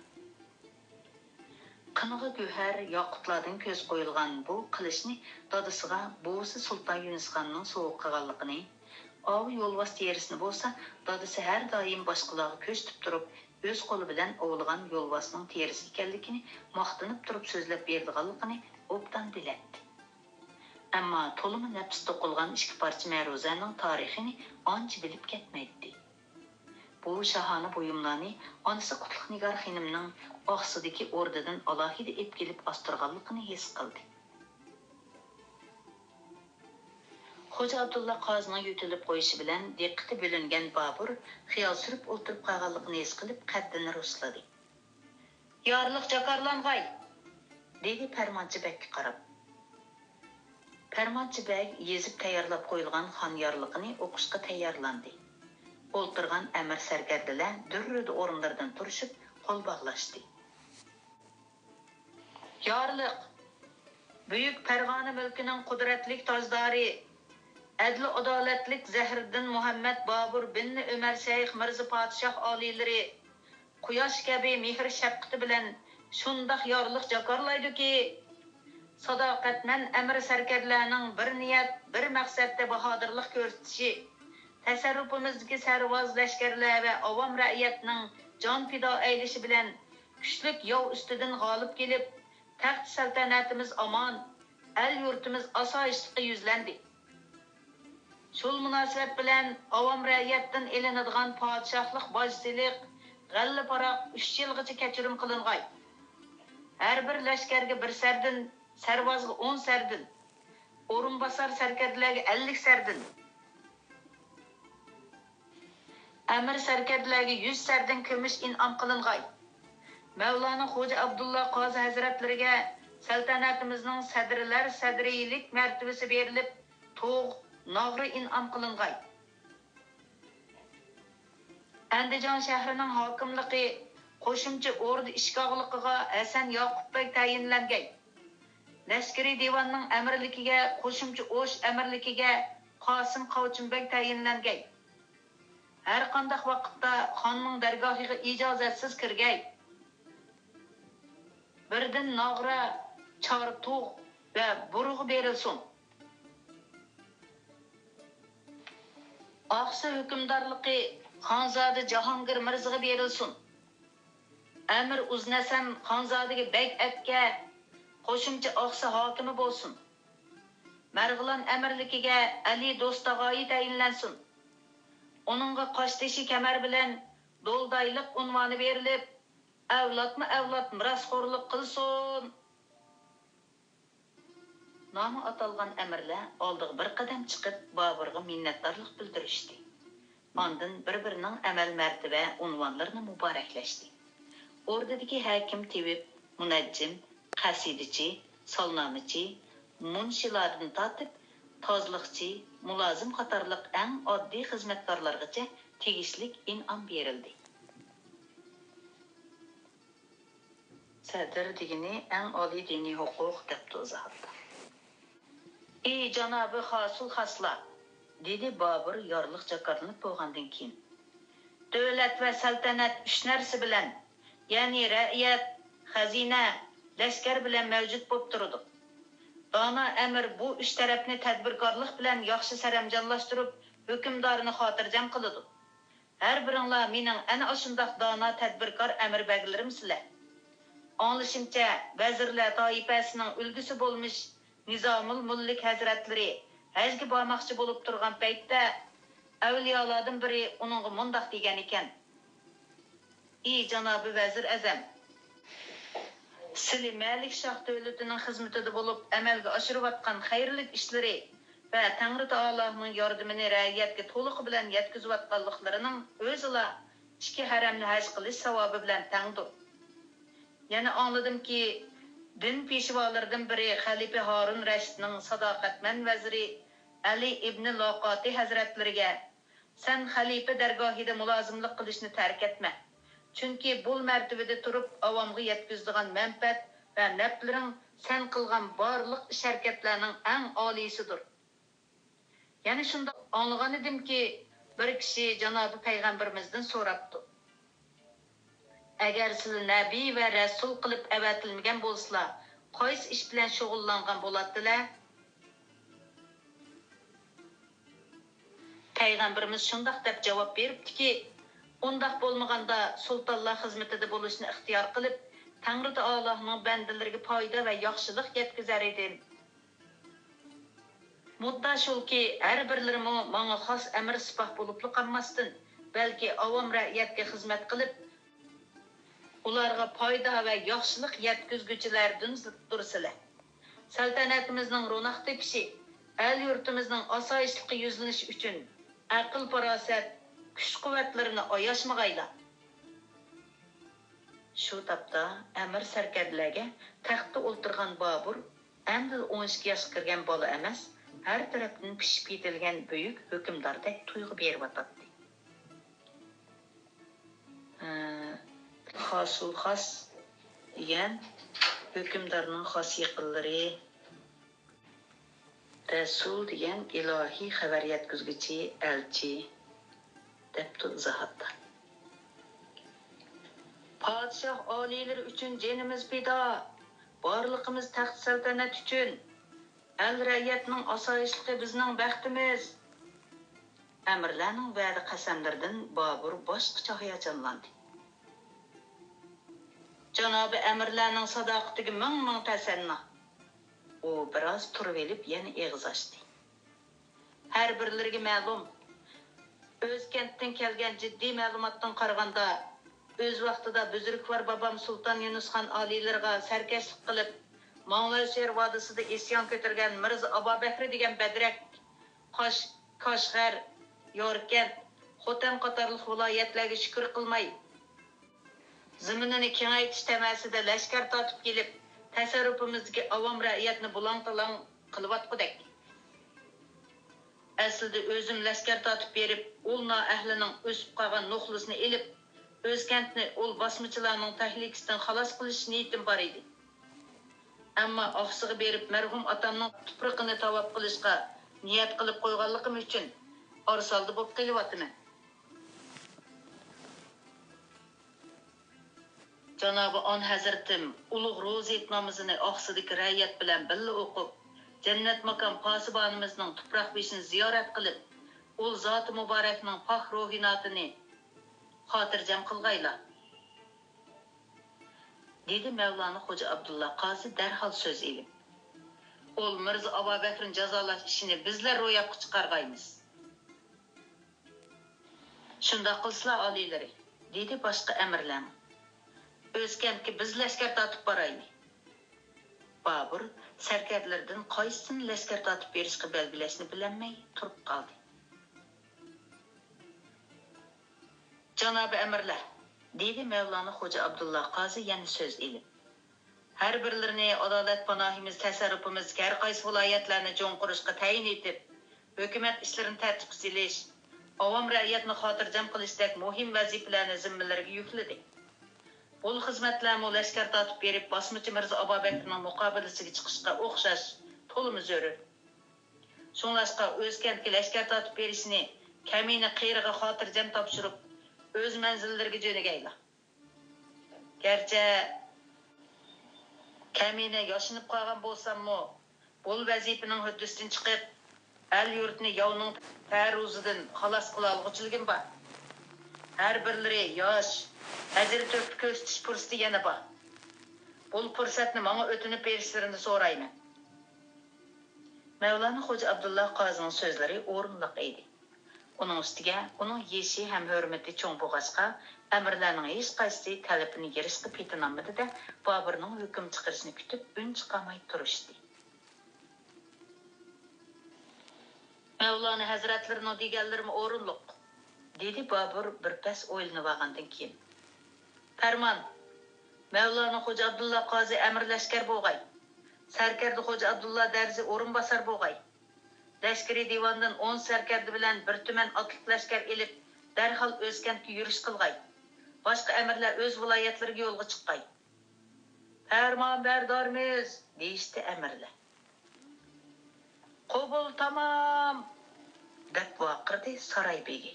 قىنىغا گۆھەر، ياقۇتلاردىن كۆز قويۇلغان بۇ قىلىچنى دادىسىغا بوۋىسى سۇلتان يۈنۈسخاننىڭ سوۋغا قىلغانلىقىنى، ئاۋۇ يولۋاس تېرىسىنى بولسا دادىسى ھەر دائىم باشقىلارغا كۆرسىتىپ تۇرۇپ، ئۆز قولى بىلەن ئوۋلىغان يولۋاسنىڭ تېرىسى ئىكەنلىكىنى ماختىنىپ تۇرۇپ سۆزلەپ بېرىدىغانلىقىنى ئوبدان بىلەتتى. ئەمما تولىمۇ نەپىس توقۇلغان ئىككى پارچە مەرۇزەنىڭ تارىخىنى ئانچە بىلىپ كەتمەيتتى. بۇ شاھانە بۇيۇملارنى ئانىسى قۇتلۇق نىگار خېنىمنىڭ ئاقسۇدىكى ئوردىدىن ئالاھىدە ئېلىپ كېلىپ ئاستۇرغانلىقىنى ھېس قىلدى. خوجا ئابدۇللا قازىنىڭ يۆتىلىپ قويۇشى بىلەن دىققىتى بۆلۈنگەن بابۇر خىيال سۈرۈپ ئولتۇرۇپ قالغانلىقىنى ھېس قىلىپ قەددىنى رۇسلىدى. يارلىق جاكارلانغاي! دېدى پەرمانچى بەگكە قاراپ. پەرمانچى بەگ يېزىپ تەييارلاپ قويۇلغان خان يارلىقىنى ئوقۇشقا تەييارلاندى. ئولتۇرغان ئەمىر سەركەردىلەر دۈررىدە ئورۇنلىرىدىن تۇرۇشۇپ قول باغلاشتى. يارلىق! بۈيۈك پەرغانە مۈلكىنىڭ قۇدرەتلىك تاجدارى، ئەدلى ئادالەتلىك زەھرىدىن مۇھەممەد بابۇر بىننى ئۆمەر شەيخ مىرزا پادىشاھ ئالىيلىرى، قۇياش كەبى مېھىر-شەپقىتى بىلەن شۇنداق يارلىق جاكارلايدۇكى، ساداقەتمەن ئەمىر سەركەردىلەرنىڭ بىر نىيەت، بىر مەقسەتتە باھادىرلىق كۆرسىتىشى، تەسەررۇپىمىزدىكى سەرۋاز لەشكەرلەر ۋە ئاۋام رەئىيەتنىڭ جان پىدا ئەيلىشى بىلەن كۈچلۈك ياۋ ئۈستىدىن غالىب كېلىپ، تەخت سەلتەنەتىمىز ئامان، ئەل-يۇرتىمىز ئاسايىشلىققا يۈزلەندى. شۇ مۇناسىۋەت بىلەن ئاۋام رەئىيەتتىن ئېلىنىدىغان پادىشاھلىق باج سېلىق، غەللە پاراق ئۈچ يىلغىچە كەچۈرۈم قىلىنغاي. ھەر بىر لەشكەرگە بىر سەردىن، سەرۋازغا ئون سەردىن، ئورۇنباسار سەركەردىلەرگە ئەللىك سەردىن، ئەمىر سەركەردىلەرگە يۈز سەردىن كۈمۈش ئىنئام قىلىنغاي. مەۋلانا خوجا ئابدۇللا قازى ھەزرەتلىرىگە سەلتەنەتىمىزنىڭ سەدرىلەر سەدرىيلىك مەرتىۋىسى بېرىلىپ، تۇغ، ناغرا ئىنئام قىلىنغاي. ئەندىجان شەھىرىنىڭ ھاكىملىقى قوشۇمچە ئوردا ئىشكاغلىقىغا ھەسەن ياقۇپ بەگ تەيىنلەنگەي. لەشكىرىي دىۋاننىڭ ئەمىرلىكىگە، قوشۇمچە ئوش ئەمىرلىكىگە قاسىم قاۋچىم بەگ تەيىنلەنگەي. ھەرقانداق ۋاقىتتا خاننىڭ دەرگاھىغا ئىجازەتسىز كىرگەي. بىردىن ناغرا، چارتۇغ ۋە بۇرغا بېرىلسۇن. ئاقسۇ ھۆكۈمدارلىقى خانزادە جاھانگىر مىرزىغا بېرىلسۇن. ئەمىر ئۇزنەسەن خانزادىگە بەگ ئەتكە، قوشۇمچە ئاقسۇ ھاكىمى بولسۇن. مەرغىلان ئەمىرلىكىگە ئەلى دوستاغايى تەيىنلەنسۇن. ئۇنىڭغا قاشتېشى كەمەر بىلەن دولدايلىق ئۇنۋانى بېرىلىپ، ئەۋلادمۇ ئەۋلاد مىراسخورلۇق قىلسۇن. نامى ئاتالغان ئەمىرلەر ئالدىغا بىر قەدەم چىقىپ، بابۇرغا مىننەتدارلىق بىلدۈرۈشتى. ئاندىن بىر-بىرىنىڭ ئەمەل مەرتىۋە ئۇنۋانلىرىنى مۇبارەكلەشتى. ئوردىدىكى ھەكىم، تېۋىپ، مۇنەججىم، قەسىدىچى، سالنامىچى، مۇنشىلاردىن تارتىپ، تازىلىقچى، مۇلازىم قاتارلىق ئەڭ ئاددىي خىزمەتكارلارغىچە تېگىشلىك ئىنئام بېرىلدى. سەدىر دېگىنى ئەڭ ئالىي دىنىي ھوقۇق، دەپتۇ ئىزاھاتتا. ئى جانابى خاسۇل خاسلار، دېدى بابۇر يارلىق جاكارلىنىپ بولغاندىن كېيىن. دۆلەت ۋە سەلتەنەت ئۈچ نەرسە بىلەن، يەنى رەئىيەت، خەزىنە، لەشكەر بىلەن مەۋجۇت بولۇپ تۇرىدۇ. دانا ئەمىر بۇ ئۈچ تەرەپنى تەدبىركارلىق بىلەن ياخشى سەرەمجانلاشتۇرۇپ، ھۆكۈمدارنى خاتىرجەم قىلىدۇ. ھەر بىرىڭلار مېنىڭ ئەنە ئاشۇنداق دانا تەدبىركار ئەمىر بەگلىرىمسىلەر. ئاڭلىشىمچە، ۋەزىرلەر تائىپەسىنىڭ ئۈلگىسى بولمىش نىزامۇل مۇلك ھەزرەتلىرى ھەجگە بارماقچى بولۇپ تۇرغان پەيتتە، ئەۋلىيالاردىن بىرى ئۇنىڭغا مۇنداق دېگەن ئىكەن: ئى جانابى ۋەزىر ئەزەم! سىلى مەلىك شاھ دۆلىتىنىڭ خىزمىتىدە بولۇپ ئەمەلگە ئاشۇرۇۋاتقان خەيرلىك ئىشلىرى ۋە تەڭرى تائالاھنىڭ ياردىمىنى رەئىيەتكە تولۇقى بىلەن يەتكۈزۈۋاتقانلىقلىرىنىڭ ئۆزىلا ئىككى ھەرەمنى ھەج قىلىش ساۋابى بىلەن تەڭدۇر. يەنە ئاڭلىدىمكى، دىن پېشۋالىرىدىن بىرى خەلىپە ھارۇن رەشىدنىڭ ساداقەتمەن ۋەزىرى ئەلى ئىبنى لاقاتى ھەزرەتلىرىگە، سەن خەلىپە دەرگاھىدا مۇلازىملىق قىلىشنى تەرك ئەتمە. چۈنكى بۇ مەرتىۋىدە تۇرۇپ ئاۋامغا يەتكۈزىدىغان مەنپەئەت ۋە نەپلىرىڭ سەن قىلغان بارلىق ئىش-ھەرىكەتلەرنىڭ ئەڭ ئالىيسىدۇر. يەنە شۇنداق ئاڭلىغانىدىمكى، بىر كىشى جانابى پەيغەمبىرىمىزدىن سوراپتۇ: ئەگەر سىلى نەبىي ۋە رەسۇل قىلىپ ئەۋەتىلمىگەن بولسىلا، قايسى ئىش بىلەن شۇغۇللانغان بولاتتىلە؟ پەيغەمبىرىمىز شۇنداق دەپ جاۋاب بېرىپتىكى، ئۇنداق بولمىغاندا سۇلتانلار خىزمىتىدە بولۇشنى ئىختىيار قىلىپ، تەڭرى تائالاھنىڭ بەندىلىرىگە پايدا ۋە ياخشىلىق يەتكۈزەر ئىدىم. مۇددا شۇكى، ھەر بىرلىرىمۇ ماڭا خاس ئەمىر سىپاھ بولۇپلا قالماستىن، بەلكى ئاۋام رەئىيەتكە خىزمەت قىلىپ، ئۇلارغا پايدا ۋە ياخشىلىق يەتكۈزگۈچىلەردىندۇرسىلەر. سەلتەنىتىمىزنىڭ روناق تېپىشى، ئەل-يۇرتىمىزنىڭ ئاسايىشلىقى يۈزلىنىشى ئۈچۈن ئەقىل-پاراسەت، كۈچ-قۇۋۋەتلىرىنى ئاياشمىغايلا. شۇ تاپتا ئەمىر سەركەردىلەرگە تەختتە ئولتۇرغان بابۇر ئەمدىلا ئون ئىككى ياشقا كىرگەن بالا ئەمەس، ھەر تەرەپتىن پىشىپ يېتىلگەن بۈيۈك ھۆكۈمداردەك تۇيغۇ بېرىۋاتاتتى. ئە، خاسۇل خاس دېگەن ھۆكۈمدارنىڭ خاس يېقىنلىرى، رەسۇل دېگەن ئىلاھىي خەۋەر يەتكۈزگۈچى، ئەلچى، دەپتۇ ئىزاھاتتا. پادىشاھ ئالىيلىرى ئۈچۈن جېنىمىز پىدا، بارلىقىمىز تەخت سەلتەنەت ئۈچۈن، ئەل رەئىيەتنىڭ ئاسايىشلىقى بىزنىڭ بەختىمىز. ئەمىرلەرنىڭ ۋەدە قەسەملىرىدىن بابۇر باشقىچە ھاياجانلاندى. جانابىي ئەمىرلەرنىڭ ساداقىتىگە مىڭ مىڭ تەسەننا. ئۇ بىراز تۇرۇۋېلىپ يەنە ئېغىز ئاچتى. ھەر بىرلىرىگە مەلۇم، ئۆز كەنتتىن كەلگەن جىددىي مەلۇماتتىن قارىغاندا، ئۆز ۋاقتىدا بۈزرۈكۋار بابام سۇلتان يۇنۇسخان ئالىيلىرىغا سەركەشلىك قىلىپ، ماڭلاشېھىر ۋادىسىدا ئىسيان كۆتۈرگەن مىرزا ئابابەكرى دېگەن بەدرەك، قاش-، كاشغەر، ياركەنت، خوتەن قاتارلىق ۋىلايەتلەرگە شۈكۈر قىلماي، زېمىنىنى كېڭەيتىش تەمەسىدە لەشكەر تارتىپ كېلىپ، تەسەررۇپىمىزدىكى ئاۋام رەئىيەتنى بۇلاڭ-تالاڭ قىلىۋاتقۇدەك. ئەسلىدە ئۆزۈم لەشكەر تارتىپ بېرىپ، ئۇلنار ئەھلىنىڭ ئۆسۈپ قالغان نوخلىسىنى ئېلىپ، ئۆزكەنتنى ئۇل باسمىچىلارنىڭ تەھلىكىسىدىن خالاس قىلىش نىيىتىم بار ئىدى. ئەمما ئاقسۇغا بېرىپ، مەرھۇم ئاتامنىڭ تۇپرىقىنى تاۋاپ قىلىشقا نىيەت قىلىپ قويغانلىقىم ئۈچۈن، ئارىسالدى بولۇپ قېلىۋاتىمەن. جانابىي ئان ھەزرىتىم ئۇلۇغ روزىيىت نامىزىنى ئاقسۇدىكى رەئىيەت بىلەن بىللە ئوقۇپ، جەننەت ماكان پاسىبانىمىزنىڭ تۇپراق بېشىنى زىيارەت قىلىپ، ئۇل زاتى مۇبارەكنىڭ پاك روھىناتىنى خاتىرجەم قىلغايلا، دېدى مەۋلانا خوجا ئابدۇللا قازى دەرھال سۆز ئېلىپ. ئۇل مىرزا ئابابەكرىنى جازالاش ئىشىنى بىزلەر روياپقا چىقارغايمىز. شۇنداق قىلسىلا، ئالىيلىرى، دېدى باشقا ئەمىرلەرمۇ. ئۆزكەنتكە بىز لەشكەر تارتىپ بارايلى. بابۇر سەركەردىلىرىدىن قايسىسىنى لەشكەر تارتىپ بېرىشقا بەلگىلەشنى بىلەلمەي تۇرۇپ قالدى. جانابىي ئەمىرلەر، دېدى مەۋلانا خوجا ئابدۇللا قازى يەنە سۆز ئېلىپ. ھەر بىرلىرىنى ئادالەت پاناھىمىز تەسەررۇپىمىزدىكى ھەر قايسى ۋىلايەتلەرنى جۇڭقۇرۇشقا تەيىن ئېتىپ، ھۆكۈمەت ئىشلىرىنى تەرتىپكە سېلىش، ئاۋام رەئىيەتنى خاتىرجەم قىلىشتەك مۇھىم ۋەزىپىلەرنى زىممىلىرىگە يۈكلىدى. بۇ خىزمەتلەرمۇ لەشكەر تارتىپ بېرىپ، باسمىچى مىرزا ئابابەكرىنىڭ مۇقابىلىسىگە چىقىشقا ئوخشاش تولىمۇ زۆرۈر. شۇڭلاشقا، ئۆزكەنتكە لەشكەر تارتىپ بېرىشنى كەمىنە قېرىغا خاتىرجەم تاپشۇرۇپ، ئۆز مەنزىللىرىگە جۆنىگەيلا. گەرچە كەمىنە ياشىنىپ قالغان بولساممۇ، بۇ ۋەزىپىنىڭ ھۆددىسىدىن چىقىپ، ئەل-يۇرتنى ياۋنىڭ تەرۇزىدىن خالاس قىلالىغۇچىلىكىم بار. ھەر بىرلىرى ياش، ئەجىر تۆھپە كۆرسىتىش پۇرسىتى يەنە بار. بۇ پۇرسەتنى ماڭا ئۆتۈنۈپ بېرىشلىرىنى سورايمەن. مەۋلانا خوجا ئابدۇللا قازىنىڭ سۆزلىرى ئورۇنلۇق ئىدى. ئۇنىڭ ئۈستىگە ئۇنىڭ يېشى ھەم ھۆرمىتى چوڭ بولغاچقا، ئەمىرلەرنىڭ ھېچقايسىسى تەلىپىنى يىرىشقا پېتىنالمىدى-دە، بابۇرنىڭ ھۆكۈم چىقىرىشىنى كۈتۈپ ئۈن چىقارماي تۇرۇشتى. مەۋلانا ھەزرەتلىرىنىڭ دېگەنلىرىمۇ ئورۇنلۇق، دېدى بابۇر بىر پەس ئويلىنىۋالغاندىن كېيىن. پەرمان، مەۋلانا خوجا ئابدۇللا قازى ئەمىر لەشكەر بولغاي. سەركەردە خوجا ئابدۇللا دەرزى ئورۇنباسار بولغاي. لەشكىرىي دىۋاندىن ئون سەركەردە بىلەن بىر تۈمەن ئاتلىق لەشكەر ئېلىپ، دەرھال ئۆزكەنتكە يۈرۈش قىلغاي. باشقا ئەمىرلەر ئۆز ۋىلايەتلىرىگە يولغا چىققاي. پەرمانبەردارمىز، دېيىشتى ئەمىرلەر. قوبۇل تامام، دەپ ۋارقىرىدى ساراي بېگى.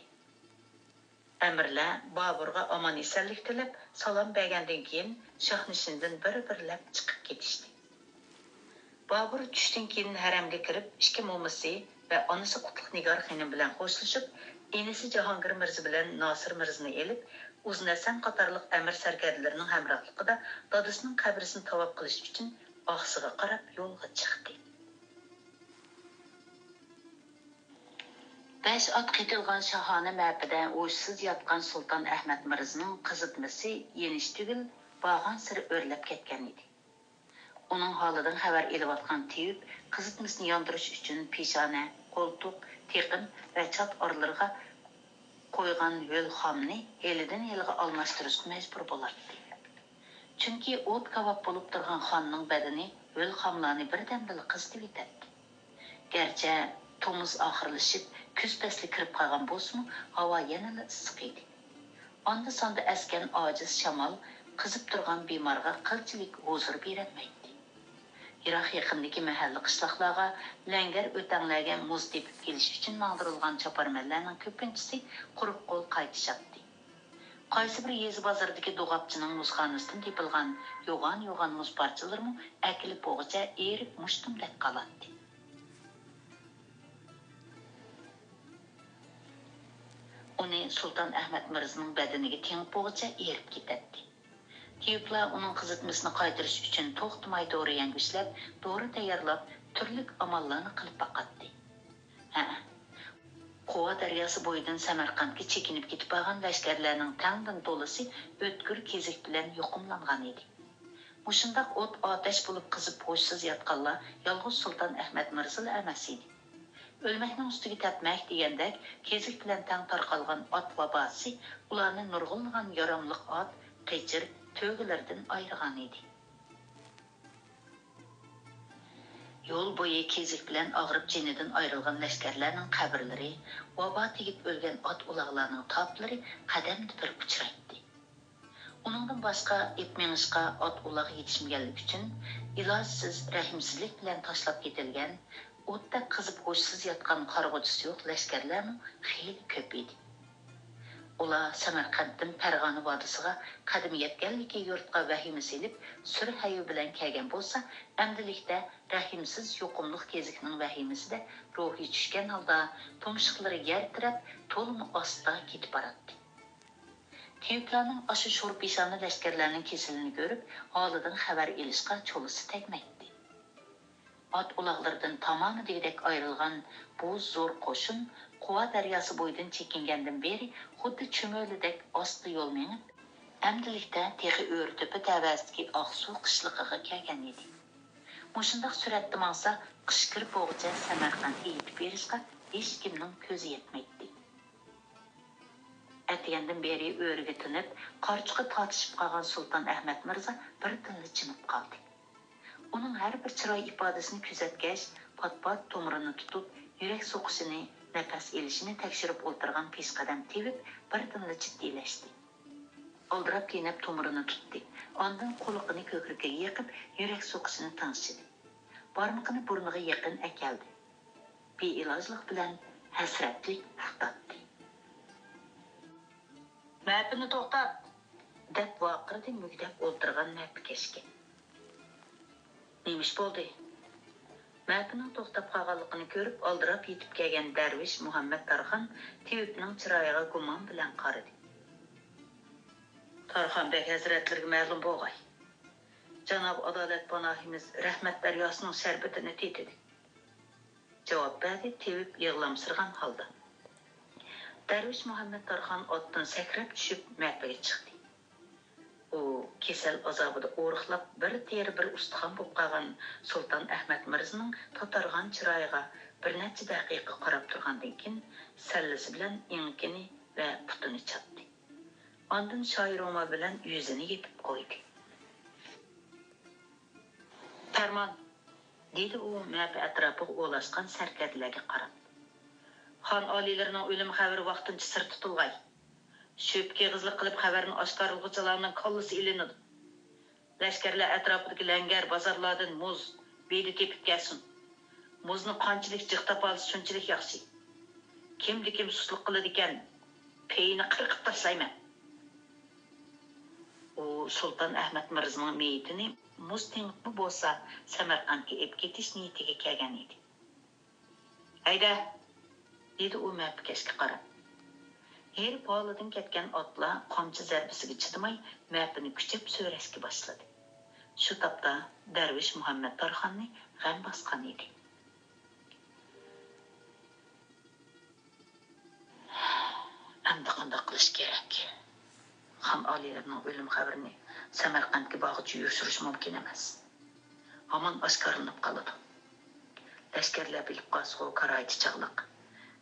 ئەمىرلەر بابۇرغا ئامان-ئېسەنلىك تىلەپ، سالام بەرگەندىن كېيىن، شاھنىشىندىن بىر-بىرلەپ چىقىپ كېتىشتى. بابۇر چۈشتىن كېيىن ھەرەمگە كىرىپ، ئىككى مومىسى ۋە ئانىسى قۇتلۇق نىگار خېنىم بىلەن خوشلىشىپ، ئىنىسى جاھانگىر مىرزا بىلەن ناسىر مىرزىنى ئېلىپ، ئۇزۇن ھەسەن قاتارلىق ئەمىر سەركەردىلىرىنىڭ ھەمراھلىقىدا دادىسىنىڭ قەبرىسىنى تاۋاپ قىلىش ئۈچۈن ئاقسۇغا قاراپ يولغا چىقتى. بەش ئات قېتىلغان شاھانە مەپىدە ھوشسىز ياتقان سۇلتان ئەھمەد مىرزىنىڭ قىزىتمىسى يېنىش تۈگۈل، بارغانسېرى ئۆرلەپ كەتكەن ئىدى. ئۇنىڭ ھالىدىن خەۋەر ئېلىۋاتقان تېۋىپ قىزىتمىسىنى ياندۇرۇش ئۈچۈن پېشانە، قولتۇق، تېقىم ۋە چات ئارىلىرىغا قويغان ھۆل خامنى ھېلىدىن ھېلىغا ئالماشتۇرۇشقا مەجبۇر بولاتتى. چۈنكى ئوت كاۋاپ بولۇپ تۇرغان خاننىڭ بەدىنى ھۆل خاملارنى بىردەمدىلا قىزىتىۋېتەتتى. گەرچە تومۇز ئاخىرلىشىپ، كۈز پەسلى كىرىپ قالغان بولسىمۇ، ھاۋا يەنىلا ئىسسىق ئىدى. ئاندا-ساندا ئەسكەن ئاجىز شامال قىزىپ تۇرغان بىمارغا قىلچىلىك ھۇزۇر بېرەلمەيتتى. يىراق-يېقىندىكى مەھەللە-قىشلاقلارغا، لەڭگەر ئۆتەڭلەرگە مۇز تېپىپ كېلىش ئۈچۈن ماڭدۇرۇلغان چاپارمەنلەرنىڭ كۆپىنچىسى قۇرۇق قول قايتىشاتتى. قايسى بىر يېزا بازىرىدىكى دوغاپچىنىڭ مۇزخانىسىدىن تېپىلغان يوغان-يوغان مۇز پارچىلىرىمۇ ئەكېلىپ بولغۇچە ئېرىپ مۇشتۇمدەك قالاتتى. ئۇنى سۇلتان ئەھمەد مىرزىنىڭ بەدىنىگە تېڭىپ بولغۇچە ئېرىپ كېتەتتى. تېۋىپلار ئۇنىڭ قىزىتمىسىنى قايتۇرۇش ئۈچۈن توختىماي دورا يەڭگۈشلەپ، دورا تەييارلاپ، تۈرلۈك ئاماللارنى قىلىپ باقاتتى. ھەئە، قۇۋا دەرياسى بويىدىن سەمەرقەنتكە چېكىنىپ كېتىپ بارغان لەشكەرلەرنىڭ تەڭدىن تولىسى ئۆتكۈر كېزىك بىلەن يۇقۇملانغان ئىدى. مۇشۇنداق ئوت-ئاتەش بولۇپ قىزىپ ھوشسىز ياتقانلار يالغۇز سۇلتان ئەھمەد مىرزىلا ئەمەس ئىدى. ئۆلمەكنىڭ ئۈستىگە تەپمەك دېگەندەك، كېزىك بىلەن تەڭ تارقالغان ئات ۋاباسى ئۇلارنى نۇرغۇنلىغان ياراملىق ئات، قېچىر، تۆگىلىرىدىن ئايرىغانىدى. يول بويى كېزىك بىلەن ئاغرىپ جېنىدىن ئايرىلغان لەشكەرلەرنىڭ قەبرىلىرى، ۋابا تېگىپ ئۆلگەن ئات-ئۇلاغلارنىڭ تاپلىرى قەدەمدە بىر ئۇچرايتتى. ئۇنىڭدىن باشقا، ئېپ مېڭىشقا ئات-ئۇلاغ يېتىشمىگەنلىكى ئۈچۈن، ئىلاجسىز، رەھىمسىزلىك بىلەن تاشلاپ كېتىلگەن، ئوتتەك قىزىپ ھوشسىز ياتقان قارىغۇچىسى يوق لەشكەرلەرمۇ خېلى كۆپ ئىدى. ئۇلار سەمەرقەنتتىن پەرغانە ۋادىسىغا قەدىمى يەتكەنلىكى يۇرتقا ۋەھىمە سېلىپ، سۈر ھەيۋە بىلەن كەلگەن بولسا، ئەمدىلىكتە رەھىمسىز يۇقۇملۇق كېزىكنىڭ ۋەھىمىسىدە روھى چۈشكەن ھالدا، تۇمشۇقلىرى يەر تىرەپ، تولىمۇ ئاستا كېتىپ باراتتى. تېۋىپلارنىڭ ئاشۇ شور پېشانە لەشكەرلەرنىڭ كېسىلىنى كۆرۈپ، ھالىدىن خەۋەر ئېلىشقا چولىسى تەگمەيتتى. ئات-ئۇلاغلىرىدىن تامامى دېگۈدەك ئايرىلغان بۇ زور قوشۇن قۇۋا دەرياسى بويىدىن چېكىنگەندىن بېرى خۇددى چۈمۈلىدەك ئاستا يول مېڭىپ، ئەمدىلىكتە تېخى ئۆرتۆپە تەۋەسىدىكى ئاقسۇ قىشلىقىغا كەلگەن ئىدى. مۇشۇنداق سۈرئەتتە ماڭسا، قىش كىرىپ بولغۇچە سەمەرقەنتكە يېتىپ بېرىشقا ھېچكىمنىڭ كۆزى يەتمەيتتى. ئەتىگەندىن بېرى ئۆرىگە تىنىپ، قارچۇقى تارتىشىپ قالغان سۇلتان ئەھمەد مىرزا بىردىنلا جىمىپ قالدى. ئۇنىڭ ھەر بىر چىراي ئىپادىسىنى كۆزەتكەچ، پات-پات تومۇرىنى تۇتۇپ، يۈرەك سوقۇشىنى، نەپەس ئېلىشىنى تەكشۈرۈپ ئولتۇرغان پېشقەدەم تېۋىپ بىردىنلا جىددىيلەشتى. ئالدىراپ كېيىنىپ تومۇرىنى تۇتتى. ئاندىن قۇلىقىنى كۆكرىكىگە يېقىپ، يۈرەك سوقۇشىنى تىڭشىدى. بارمىقىنى بۇرنىغا يېقىن ئەكەلدى. بىئىلاجلىق بىلەن ھەسرەتلىك ئۇھ تارتتى. «مەپىنى توختات!» دەپ ۋارقىرىدى مۈگدەپ ئولتۇرغان مەپىكەشكە. «نېمە ئىش بولدى؟» مەپىنىڭ توختاپ قالغانلىقىنى كۆرۈپ، ئالدىراپ يېتىپ كەلگەن دەرۋىش مۇھەممەت تارخان تېۋىپنىڭ چىرايىغا گۇمان بىلەن قارىدى. «تارخان بەگ ھەزرەتلىرىگە مەلۇم بولغاي، جانابىي ئادالەت پاناھىمىز رەھمەت دەرياسىنىڭ شەربىتىنى تېتىدى.» جاۋاب بەردى تېۋىپ يىغلامسىرىغان ھالدا. دەرۋىش مۇھەممەت تارخان ئاتتىن سەكرەپ چۈشۈپ مەپىگە چىقتى. ئۇ كېسەل ئازابىدا ئورۇقلاپ، بىر تېرە بىر ئۇستىخان بولۇپ قالغان سۇلتان ئەھمەد مىرزىنىڭ تاتارغان چىرايىغا بىر نەچچە دەقىقە قاراپ تۇرغاندىن كېيىن، سەللىسى بىلەن ئېڭىكىنى ۋە پۇتىنى چاتتى. ئاندىن شايروما بىلەن يۈزىنى يېپىپ قويدى. «پەرمان!» دېدى ئۇ مەپە ئەتراپىغا ئولاشقان سەركەردىلەرگە قاراپ. «خان ئالىيلىرىنىڭ ئۆلۈم خەۋىرى ۋاقتىنچە سىر تۇتۇلغاي. شۈبھە ئېغىزلىق قىلىپ خەۋەرنى ئاشكارىلىغۇچىلارنىڭ كاللىسى ئېلىنىدۇ. لەشكەرلەر ئەتراپىدىكى لەڭگەر، بازارلاردىن مۇز، بېدە تېپىپ كەلسۇن. مۇزنى قانچىلىك جىق تاپالىسا، شۇنچىلىك ياخشى. كىمدە كىم سۇسلۇق قىلىدىكەن، پېيىنى قىرقىپ تاشلايمەن.» ئۇ سۇلتان ئەھمەد مىرزىنىڭ مېيىتىنى مۇز تېڭىپمۇ بولسا سەمەرقەنتكە ئېلىپ كېتىش نىيىتىگە كەلگەن ئىدى. «ھەيدە!» دېدى ئۇ مەپىكەشكە قاراپ. ھېرىپ ھالىدىن كەتكەن ئاتلار قامچا زەربىسىگە چىدىماي، مەپىنى كۈچەپ سۆرەشكە باشلىدى. شۇ تاپتا دەرۋىش مۇھەممەت تارخاننى غەم باسقان ئىدى. «ئەمدى قانداق قىلىش كېرەك؟ خان ئالىيلىرىنىڭ ئۆلۈم خەۋىرىنى سەمەرقەنتكە بارغۇچە يوشۇرۇش مۇمكىن ئەمەس. ھامان ئاشكارىلىنىپ قالىدۇ. لەشكەرلەر بىلىپ قالسىغۇ كارايىتى چاغلىق.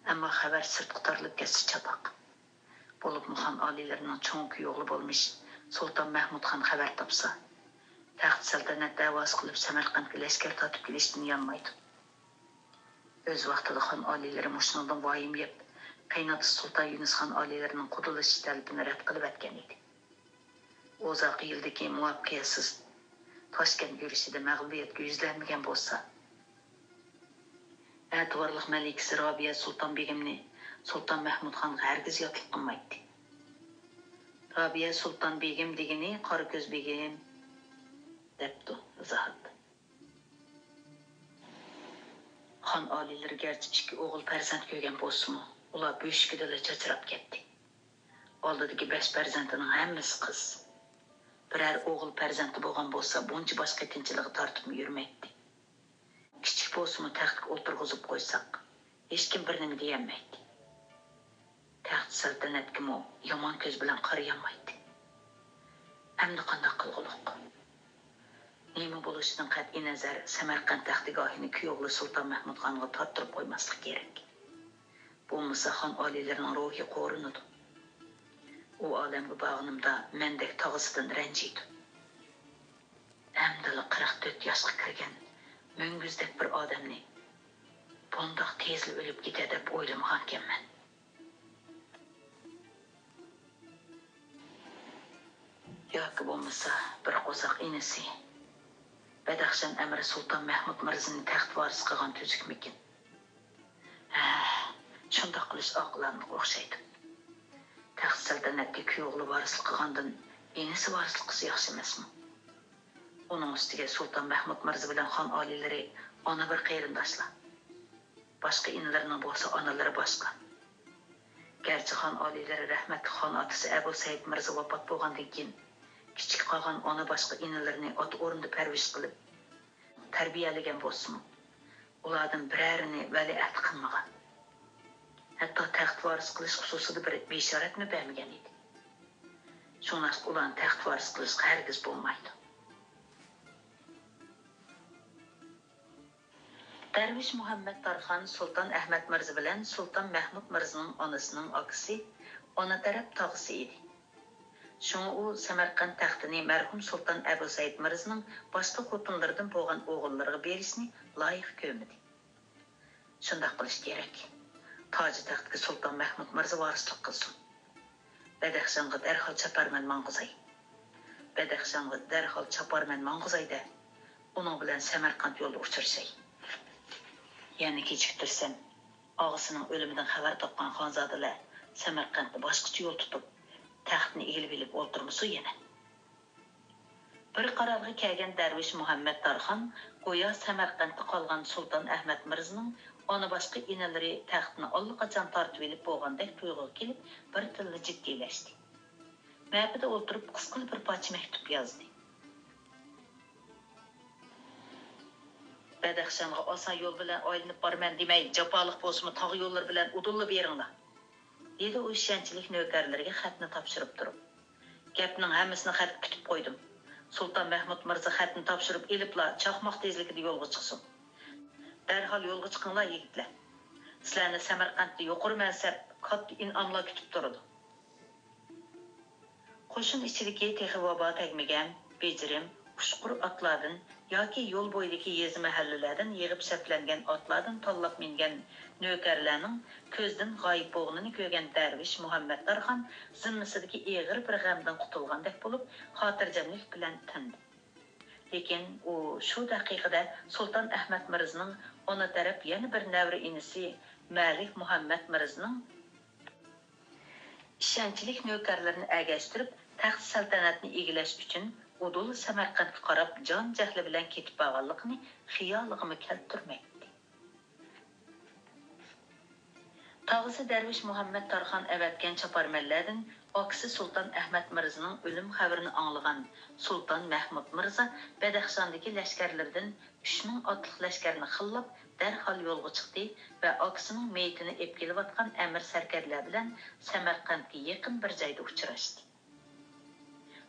ئەمما خەۋەر سىرتقا تارىلىپ كەتسە چاتاق. بولۇپمۇ خان ئالىيلىرىنىڭ چوڭ كۈيئوغلى بولمىش سۇلتان مەھمۇد خان خەۋەر تاپسا، تەخت سەلتەنەت دەۋاسى قىلىپ سەمەرقەنتكە لەشكەر تارتىپ كېلىشتىن يانمايدۇ. ئۆز ۋاقتىدا خان ئالىيلىرى مۇشۇنىڭدىن ۋايىم يەپ، قېيىناتىسى سۇلتان يۈنۈس خان ئالىيلىرىنىڭ قۇدىلىشىش تەلىپىنى رەت قىلىۋەتكەن ئىدى. ئۇزاق يىلدىكى مۇۋەپپەقىيەتسىز تاشكەنت يۈرۈشىدە مەغلۇبىيەتكە يۈزلەنمىگەن بولسا، ئەتىۋارلىق مەلىكىسى رابىيە سۇلتان بېگىمنى سۇلتان مەھمۇد خانغا ھەرگىز ياتلىق قىلمايتتى. «رابىيە سۇلتان بېگىم دېگىنى قارا كۆز بېگىم» دەپتۇ ئىزاھاتتا. خان ئالىيلىرى گەرچە ئىككى ئوغۇل پەرزەنت كۆرگەن بولسىمۇ، ئۇلار بۆشۈكىدىلا چاچراپ كەتتى. ئالدىدىكى بەش پەرزەنتىنىڭ ھەممىسى قىز. بىرەر ئوغۇل پەرزەنتى بولغان بولسا، بۇنچە باش قېتىنچىلىققا تارتىپمۇ يۈرمەيتتى. كىچىك بولسىمۇ تەختكە ئولتۇرغۇزۇپ قويساق، ھېچكىم بىر نېمە دېيەلمەيتتى. تەخت سەلتەنەتكىمۇ يامان كۆز بىلەن قارىيالمايتتى. ئەمدى قانداق قىلغۇلۇق؟ نېمە بولۇشىدىن قەتئىينەزەر، سەمەرقەنت تەختىگاھىنى كۈيئوغلى سۇلتان مەھمۇد خانغا تارتتۇرۇپ قويماسلىق كېرەك. بولمىسا خان ئالىيلىرىنىڭ روھى قورۇنىدۇ. ئۇ ئالەمگە بارغىنىمدا مەندەك تاغىسىدىن رەنجىيدۇ. ئەمدىلا قىرىق تۆت ياشقا كىرگەن مۈڭگۈزدەك بىر ئادەمنى بۇنداق تېزلا ئۆلۈپ كېتە دەپ ئويلىمىغانىكەنمەن. ياكى بولمىسا بىر قورساق ئىنىسى، بەدەخشان ئەمىرى سۇلتان مەھمۇد مىرزىنى تەخت ۋارىسى قىلغان تۈزۈكمىكىن؟ ھە، شۇنداق قىلىش ئاقىلانىلىققا ئوخشايدۇ. تەخت سەلتەنەتكە كۈيئوغلى ۋارىسلىق قىلغاندىن ئىنىسى ۋارىسلىق قىلسا ياخشى ئەمەسمۇ؟ ئۇنىڭ ئۈستىگە سۇلتان مەھمۇد مىرزا بىلەن خان ئالىيلىرى ئانا بىر قېرىنداشلار. باشقا ئىنىلىرىنىڭ بولسا ئانىلىرى باشقا. گەرچە خان ئالىيلىرى رەھمەتلىك خان ئاتىسى ئەبۇ سەئىد مىرزا ۋاپات بولغاندىن كېيىن، كىچىك قالغان ئانا باشقا ئىنىلىرىنى ئاتا ئورنىدا پەرۋىش قىلىپ، تەربىيەلىگەن بولسىمۇ، ئۇلاردىن بىرەرىنى ۋەلىئەھدى قىلمىغان. ھەتتا تەخت ۋارىس قىلىش خۇسۇسىدا بىر بېشارەتمۇ بەرمىگەن ئىدى. شۇڭلاشقا ئۇلارنى تەخت ۋارىس قىلىشقا ھەرگىز بولمايدۇ. دەرۋىش مۇھەممەد تارخان سۇلتان ئەھمەد مىرزا بىلەن سۇلتان مەھمۇد مىرزىنىڭ ئانىسىنىڭ ئاكىسى، ئانا تەرەپ تاغىسى ئىدى. شۇڭا ئۇ سەمەرقەنت تەختىنى مەرھۇم سۇلتان ئەبۇ سەئىد مىرزىنىڭ باشقا خوتۇنلىرىدىن بولغان ئوغۇللىرىغا بېرىشنى لايىق كۆرمىدى. شۇنداق قىلىش كېرەك. تاجى تەختكە سۇلتان مەھمۇد مىرزا ۋارىسلىق قىلسۇن. بەدەخشانغا دەرھال چاپارمەن ماڭغۇزاي. بەدەخشانغا دەرھال چاپارمەن ماڭغۇزاي-دە، ئۇنىڭ بىلەن سەمەرقەنت يولىدا ئۇچرىشاي. يەنە كېچىكتۈرسەم، ئاغىسىنىڭ ئۆلۈمىدىن خەۋەر تاپقان خانزادىلەر سەمەرقەنتتە باشقىچە يول تۇتۇپ، تەختنى ئىگىلىۋېلىپ ئولتۇرمىسۇن يەنە. بىر قارارغا كەلگەن دەرۋىش مۇھەممەد تارخان گويا سەمەرقەنتتە قالغان سۇلتان ئەھمەد مىرزىنىڭ ئانا باشقا ئىنىلىرى تەختنى ئاللىقاچان تارتىۋېلىپ بولغاندەك تۇيغۇغا كېلىپ، بىردىنلا جىددىيلەشتى. مەپىدە ئولتۇرۇپ قىسقىلا بىر پارچە مەكتۇپ يازدى. بەدەخشانغا ئاسان يول بىلەن ئايلىنىپ بارىمەن دېمەي، جاپالىق بولسىمۇ تاغ يوللىرى بىلەن ئۇدۇللا بېرىڭلار، دېدى ئۇ ئىشەنچلىك نۆكەرلىرىگە خەتنى تاپشۇرۇپ تۇرۇپ. گەپنىڭ ھەممىسىنى خەتكە پۈتۈپ قويدۇم. سۇلتان مەھمۇد مىرزا خەتنى تاپشۇرۇپ ئېلىپلا چاقماق تېزلىكىدە يولغا چىقسۇن. دەرھال يولغا چىقىڭلار، يىگىتلەر. سىلەرنى سەمەرقەنتتە يۇقىرى مەنسەپ، كاتتا ئىنئاملار كۈتۈپ تۇرىدۇ. قوشۇن ئىچىدىكى تېخى ۋابا تەگمىگەن، بېجىرىم، ئۇچقۇر ئاتلاردىن ياكى يول بويىدىكى يېزا-مەھەللىلەردىن يىغىپ سەپلەنگەن ئاتلاردىن تاللاپ مىنگەن نۆكەرلەرنىڭ كۆزدىن غايىب بولغىنىنى كۆرگەن دەرۋىش مۇھەممەد تارخان زىممىسىدىكى ئېغىر بىر غەمدىن قۇتۇلغاندەك بولۇپ، خاتىرجەملىك بىلەن تىندى. لېكىن ئۇ شۇ دەقىقىدە سۇلتان ئەھمەد مىرزىنىڭ ئانا تەرەپ يەنە بىر نەۋرە ئىنىسى مەلىك مۇھەممەد مىرزىنىڭ ئىشەنچلىك نۆكەرلىرىنى ئەگەشتۈرۈپ، تەخت سەلتەنەتنى ئىگىلەش ئۈچۈن ئۇدۇل سەمەرقەنتكە قاراپ جان-جەھلى بىلەن كېتىپ بارغانلىقىنى خىيالىغىمۇ كەلتۈرمەيتتى. تاغىسى دەرۋىش مۇھەممەد تارخان ئەۋەتكەن چاپارمەنلەردىن ئاكىسى سۇلتان ئەھمەد مىرزىنىڭ ئۆلۈم خەۋىرىنى ئاڭلىغان سۇلتان مەھمۇد مىرزا بەدەخشاندىكى لەشكەرلىرىدىن ئۈچ مىڭ ئاتلىق لەشكەرنى خىللاپ، دەرھال يولغا چىقتى ۋە ئاكىسىنىڭ مېيىتىنى ئېلىپ كېلىۋاتقان ئەمىر سەركەردىلەر بىلەن سەمەرقەنتكە يېقىن بىر جايدا ئۇچراشتى.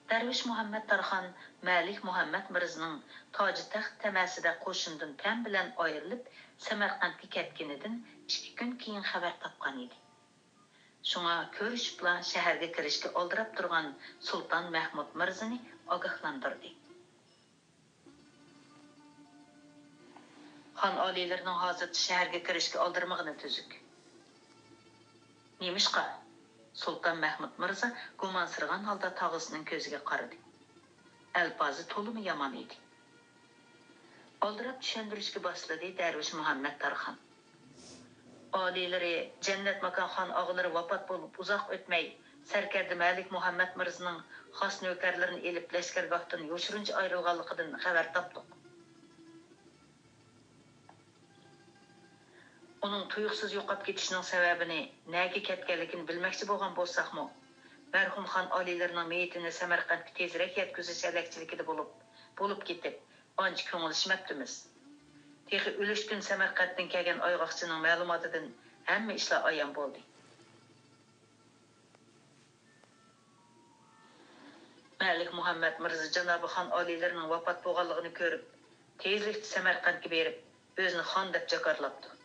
دەرۋىش مۇھەممەد تارخان مەلىك مۇھەممەد مىرزىنىڭ تاجى تەخت تەمەسىدە قوشۇندىن تەن بىلەن ئايرىلىپ، سەمەرقەنتكە كەتكىنىدىن ئىككى كۈن كېيىن خەۋەر تاپقان ئىدى. شۇڭا كۆرۈشۈپلا شەھەرگە كىرىشكە ئالدىراپ تۇرغان سۇلتان مەھمۇد مىرزىنى ئاگاھلاندۇردى. خان ئالىيلىرىنىڭ ھازىرچە شەھەرگە كىرىشكە ئالدىرىمىغىنى تۈزۈك. نېمىشقا؟ سۇلتان مەھمۇد مىرزا گۇمانسىرىغان ھالدا تاغىسىنىڭ كۆزىگە قارىدى. ئەلپازى تولىمۇ يامان ئىدى. ئالدىراپ چۈشەندۈرۈشكە باشلىدى دەرۋىش مۇھەممەد تارخان. ئالىيلىرى جەننەت ماكان خان ئاغىلىرى ۋاپات بولۇپ ئۇزاق ئۆتمەي، سەركەردە مەلىك مۇھەممەد مىرزىنىڭ خاس نۆكەرلىرىنى ئېلىپ لەشكەرگاھتىن يوشۇرۇنچە ئايرىلغانلىقىدىن خەۋەر تاپتۇق. ئۇنىڭ تۇيۇقسىز يوقاپ كېتىشىنىڭ سەۋەبىنى، نەگە كەتكەنلىكىنى بىلمەكچى بولغان بولساقمۇ، مەرھۇم خان ئالىيلىرىنىڭ مېيىتىنى سەمەرقەنتكە تېزرەك يەتكۈزۈش ھەلەكچىلىكىدە بولۇپ، بولۇپ كېتىپ، ئانچە كۆڭۈل ئېچىشمەپتىمىز. تېخى ئۆلۈشكۈن سەمەرقەنتتىن كەلگەن ئايغاقچىنىڭ مەلۇماتىدىن ھەممە ئىشلار ئايان بولدى. مەلىك مۇھەممەد مىرزا جانابى خان ئالىيلىرىنىڭ ۋاپات بولغانلىقىنى كۆرۈپ، تېزلىكتە سەمەرقەنتكە بېرىپ، ئۆزىنى خان دەپ جاكارلاپتۇ.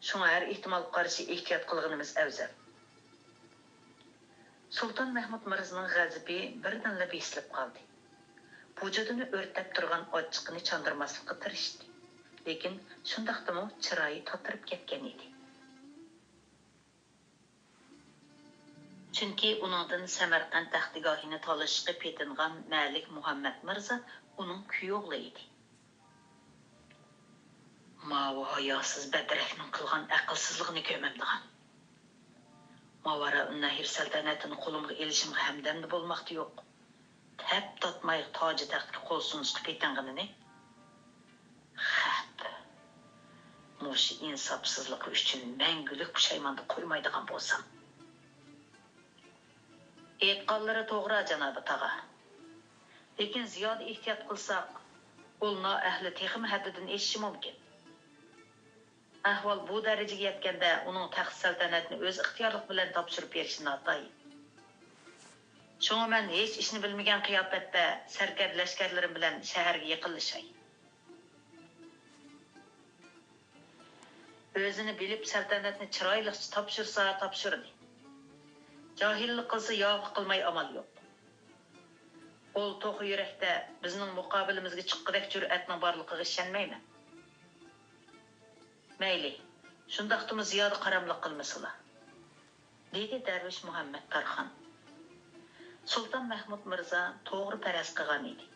شۇڭا ھەر ئېھتىمالغا قارشى ئېھتىيات قىلغىنىمىز ئەۋزەل. سۇلتان مەھمۇد مىرزىنىڭ غەزىپى بىردىنلا بېسىلىپ قالدى. ۋۇجۇدىنى ئۆرتەپ تۇرغان ئاچچىقىنى چاندۇرماسلىققا تىرىشتى. لېكىن شۇنداقتىمۇ چىرايى تاتىرىپ كەتكەن ئىدى. چۈنكى ئۇنىڭدىن سەمەرقەنت تەختىگاھىنى تالىشىشقا پېتىنغان مەلىك مۇھەممەد مىرزا ئۇنىڭ كۈيئوغلى ئىدى. ماۋۇ ھاياسىز بەدرەكنىڭ قىلغان ئەقىلسىزلىقىنى كۆمەمدىغان. ماۋارائۇننەھر سەلتەنەتىنى قولۇمغا ئېلىشىمغا ھەمدەمدە بولماقتا يوق. تەپ تارتماي تاجى تەختكە قول سۇنۇشقا پېتىنغىنىنى. خەپ. مۇشۇ ئىنساپسىزلىقى ئۈچۈن مەڭگۈلۈك پۇشايماندا قويمايدىغان بولسام. ئېيتقانلىرى توغرا، جانابى تاغا. لېكىن زىيادە ئېھتىيات قىلساق، ئۇل نائەھلى تېخىمۇ ھەددىدىن ئېشىشى مۇمكىن. ئەھۋال بۇ دەرىجىگە يەتكەندە، ئۇنىڭ تەخت سەلتەنەتنى ئۆز ئىختىيارلىقى بىلەن تاپشۇرۇپ بېرىشى ناتايىن. شۇڭا مەن ھېچ ئىشنى بىلمىگەن قىياپەتتە سەركەردە لەشكەرلىرىم بىلەن شەھەرگە يېقىنلىشاي. ئۆزىنى بىلىپ، سەلتەنەتنى چىرايلىقچە تاپشۇرسا تاپشۇردى. جاھىللىق قىلسا ياۋىقى قىلماي ئامال يوق. ئۇل توخۇ يۈرەكتە بىزنىڭ مۇقابىلىمىزگە چىققۇدەك جۈرئەتنىڭ بارلىقىغا ئىشەنمەيمەن. مەيلى، شۇنداقتىمۇ زىيادە قاراملىق قىلمىسىلا. دېدى دەرۋىش مۇھەممەد تارخان. سۇلتان مەھمۇد مىرزا توغرا پەرەز قىلغان ئىدى.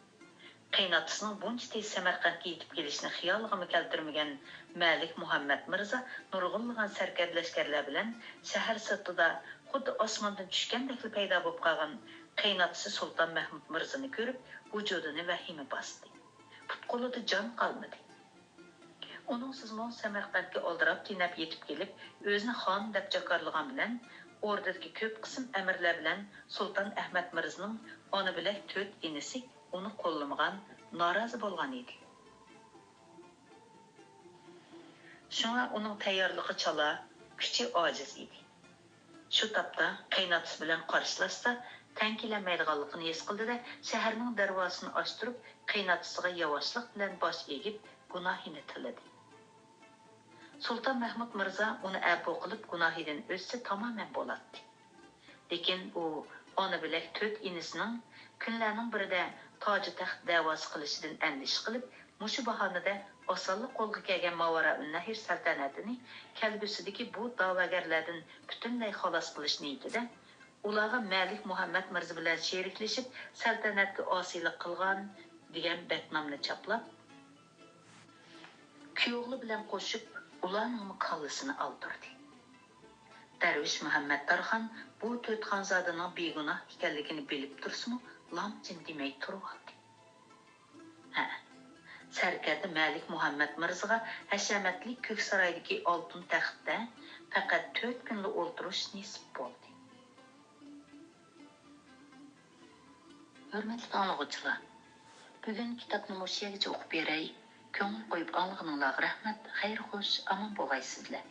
قېيىنئاتىسىنىڭ بۇنچە تېز سەمەرقەنتكە يېتىپ كېلىشىنى خىيالىغىمۇ كەلتۈرمىگەن مەلىك مۇھەممەد مىرزا نۇرغۇنلىغان سەركەردە لەشكەرلەر بىلەن شەھەر سىرتىدا خۇددى ئاسماندىن چۈشكەندەكلا پەيدا بولۇپ قالغان قېيىنئاتىسى سۇلتان مەھمۇد مىرزىنى كۆرۈپ، ۋۇجۇدىنى ۋەھىمە باستى. پۇت-قولىدا جان قالمىدى. ئۇنىڭسىزمۇ سەمەرقەنتكە ئالدىراپ-تېنەپ يېتىپ كېلىپ، ئۆزىنى خان دەپ جاكارلىغان بىلەن، ئوردىدىكى كۆپ قىسىم ئەمىرلەر بىلەن سۇلتان ئەھمەد مىرزىنىڭ ئانا بىلەك تۆت ئىنىسى ئۇنى قوللىمىغان، نارازى بولغان ئىدى. شۇڭا ئۇنىڭ تەييارلىقى چالا، كۈچى ئاجىز ئىدى. شۇ تاپتا قېيىنئاتىسى بىلەن قارشىلاشسا، تەڭ كېلەلمەيدىغانلىقىنى ھېس قىلدى-دە، شەھەرنىڭ دەرۋازىسىنى ئاچتۇرۇپ، قېيىنئاتىسىغا ياۋاشلىق بىلەن باش ئېگىپ، گۇناھىنى تىلىدى. سۇلتان مەھمۇد مىرزا ئۇنى ئەپۇ قىلىپ، گۇناھىدىن ئۆتسە تامامەن بولاتتى. لېكىن ئۇ ئانا بىلەك تۆت ئىنىسىنىڭ كۈنلەرنىڭ بىرىدە تاجى تەخت دەۋاسى قىلىشىدىن ئەندىشە قىلىپ، مۇشۇ باھانىدە ئاسانلا قولغا كەلگەن ماۋارائۇننەھر سەلتەنەتىنى كەلگۈسىدىكى بۇ دەۋاگەرلەردىن پۈتۈنلەي خالاس قىلىش نىيىتىدە، ئۇلارغا مەلىك مۇھەممەد مىرزا بىلەن شېرىكلىشىپ سەلتەنەتكە ئاسىيلىق قىلغان دېگەن بەتنامنى چاپلاپ، كۈيئوغلى بىلەن قوشۇپ ئۇلارنىڭمۇ كاللىسىنى ئالدۇردى. دەرۋىش مۇھەممەد تارخان بۇ تۆت خانزادىنىڭ بىگۇناھ ئىكەنلىكىنى بىلىپ تۇرسىمۇ، لام-جىم دېمەي تۇرۇۋالدى. ھە، سەركەردە مەلىك مۇھەممەد مىرزىغا ھەشەمەتلىك كۆكسارايدىكى ئالتۇن تەختتە پەقەت تۆت كۈنلا ئولتۇرۇش نېسىپ بولدى. ھۆرمەتلىك ئاڭلىغۇچىلار، بۈگۈن كىتابنى مۇشۇ يەرگىچە ئوقۇپ بېرەي. كۆڭۈل قويۇپ ئاڭلىغىنىڭلارغا رەھمەت، خەير خوش، ئامان بوغايسىزلەر.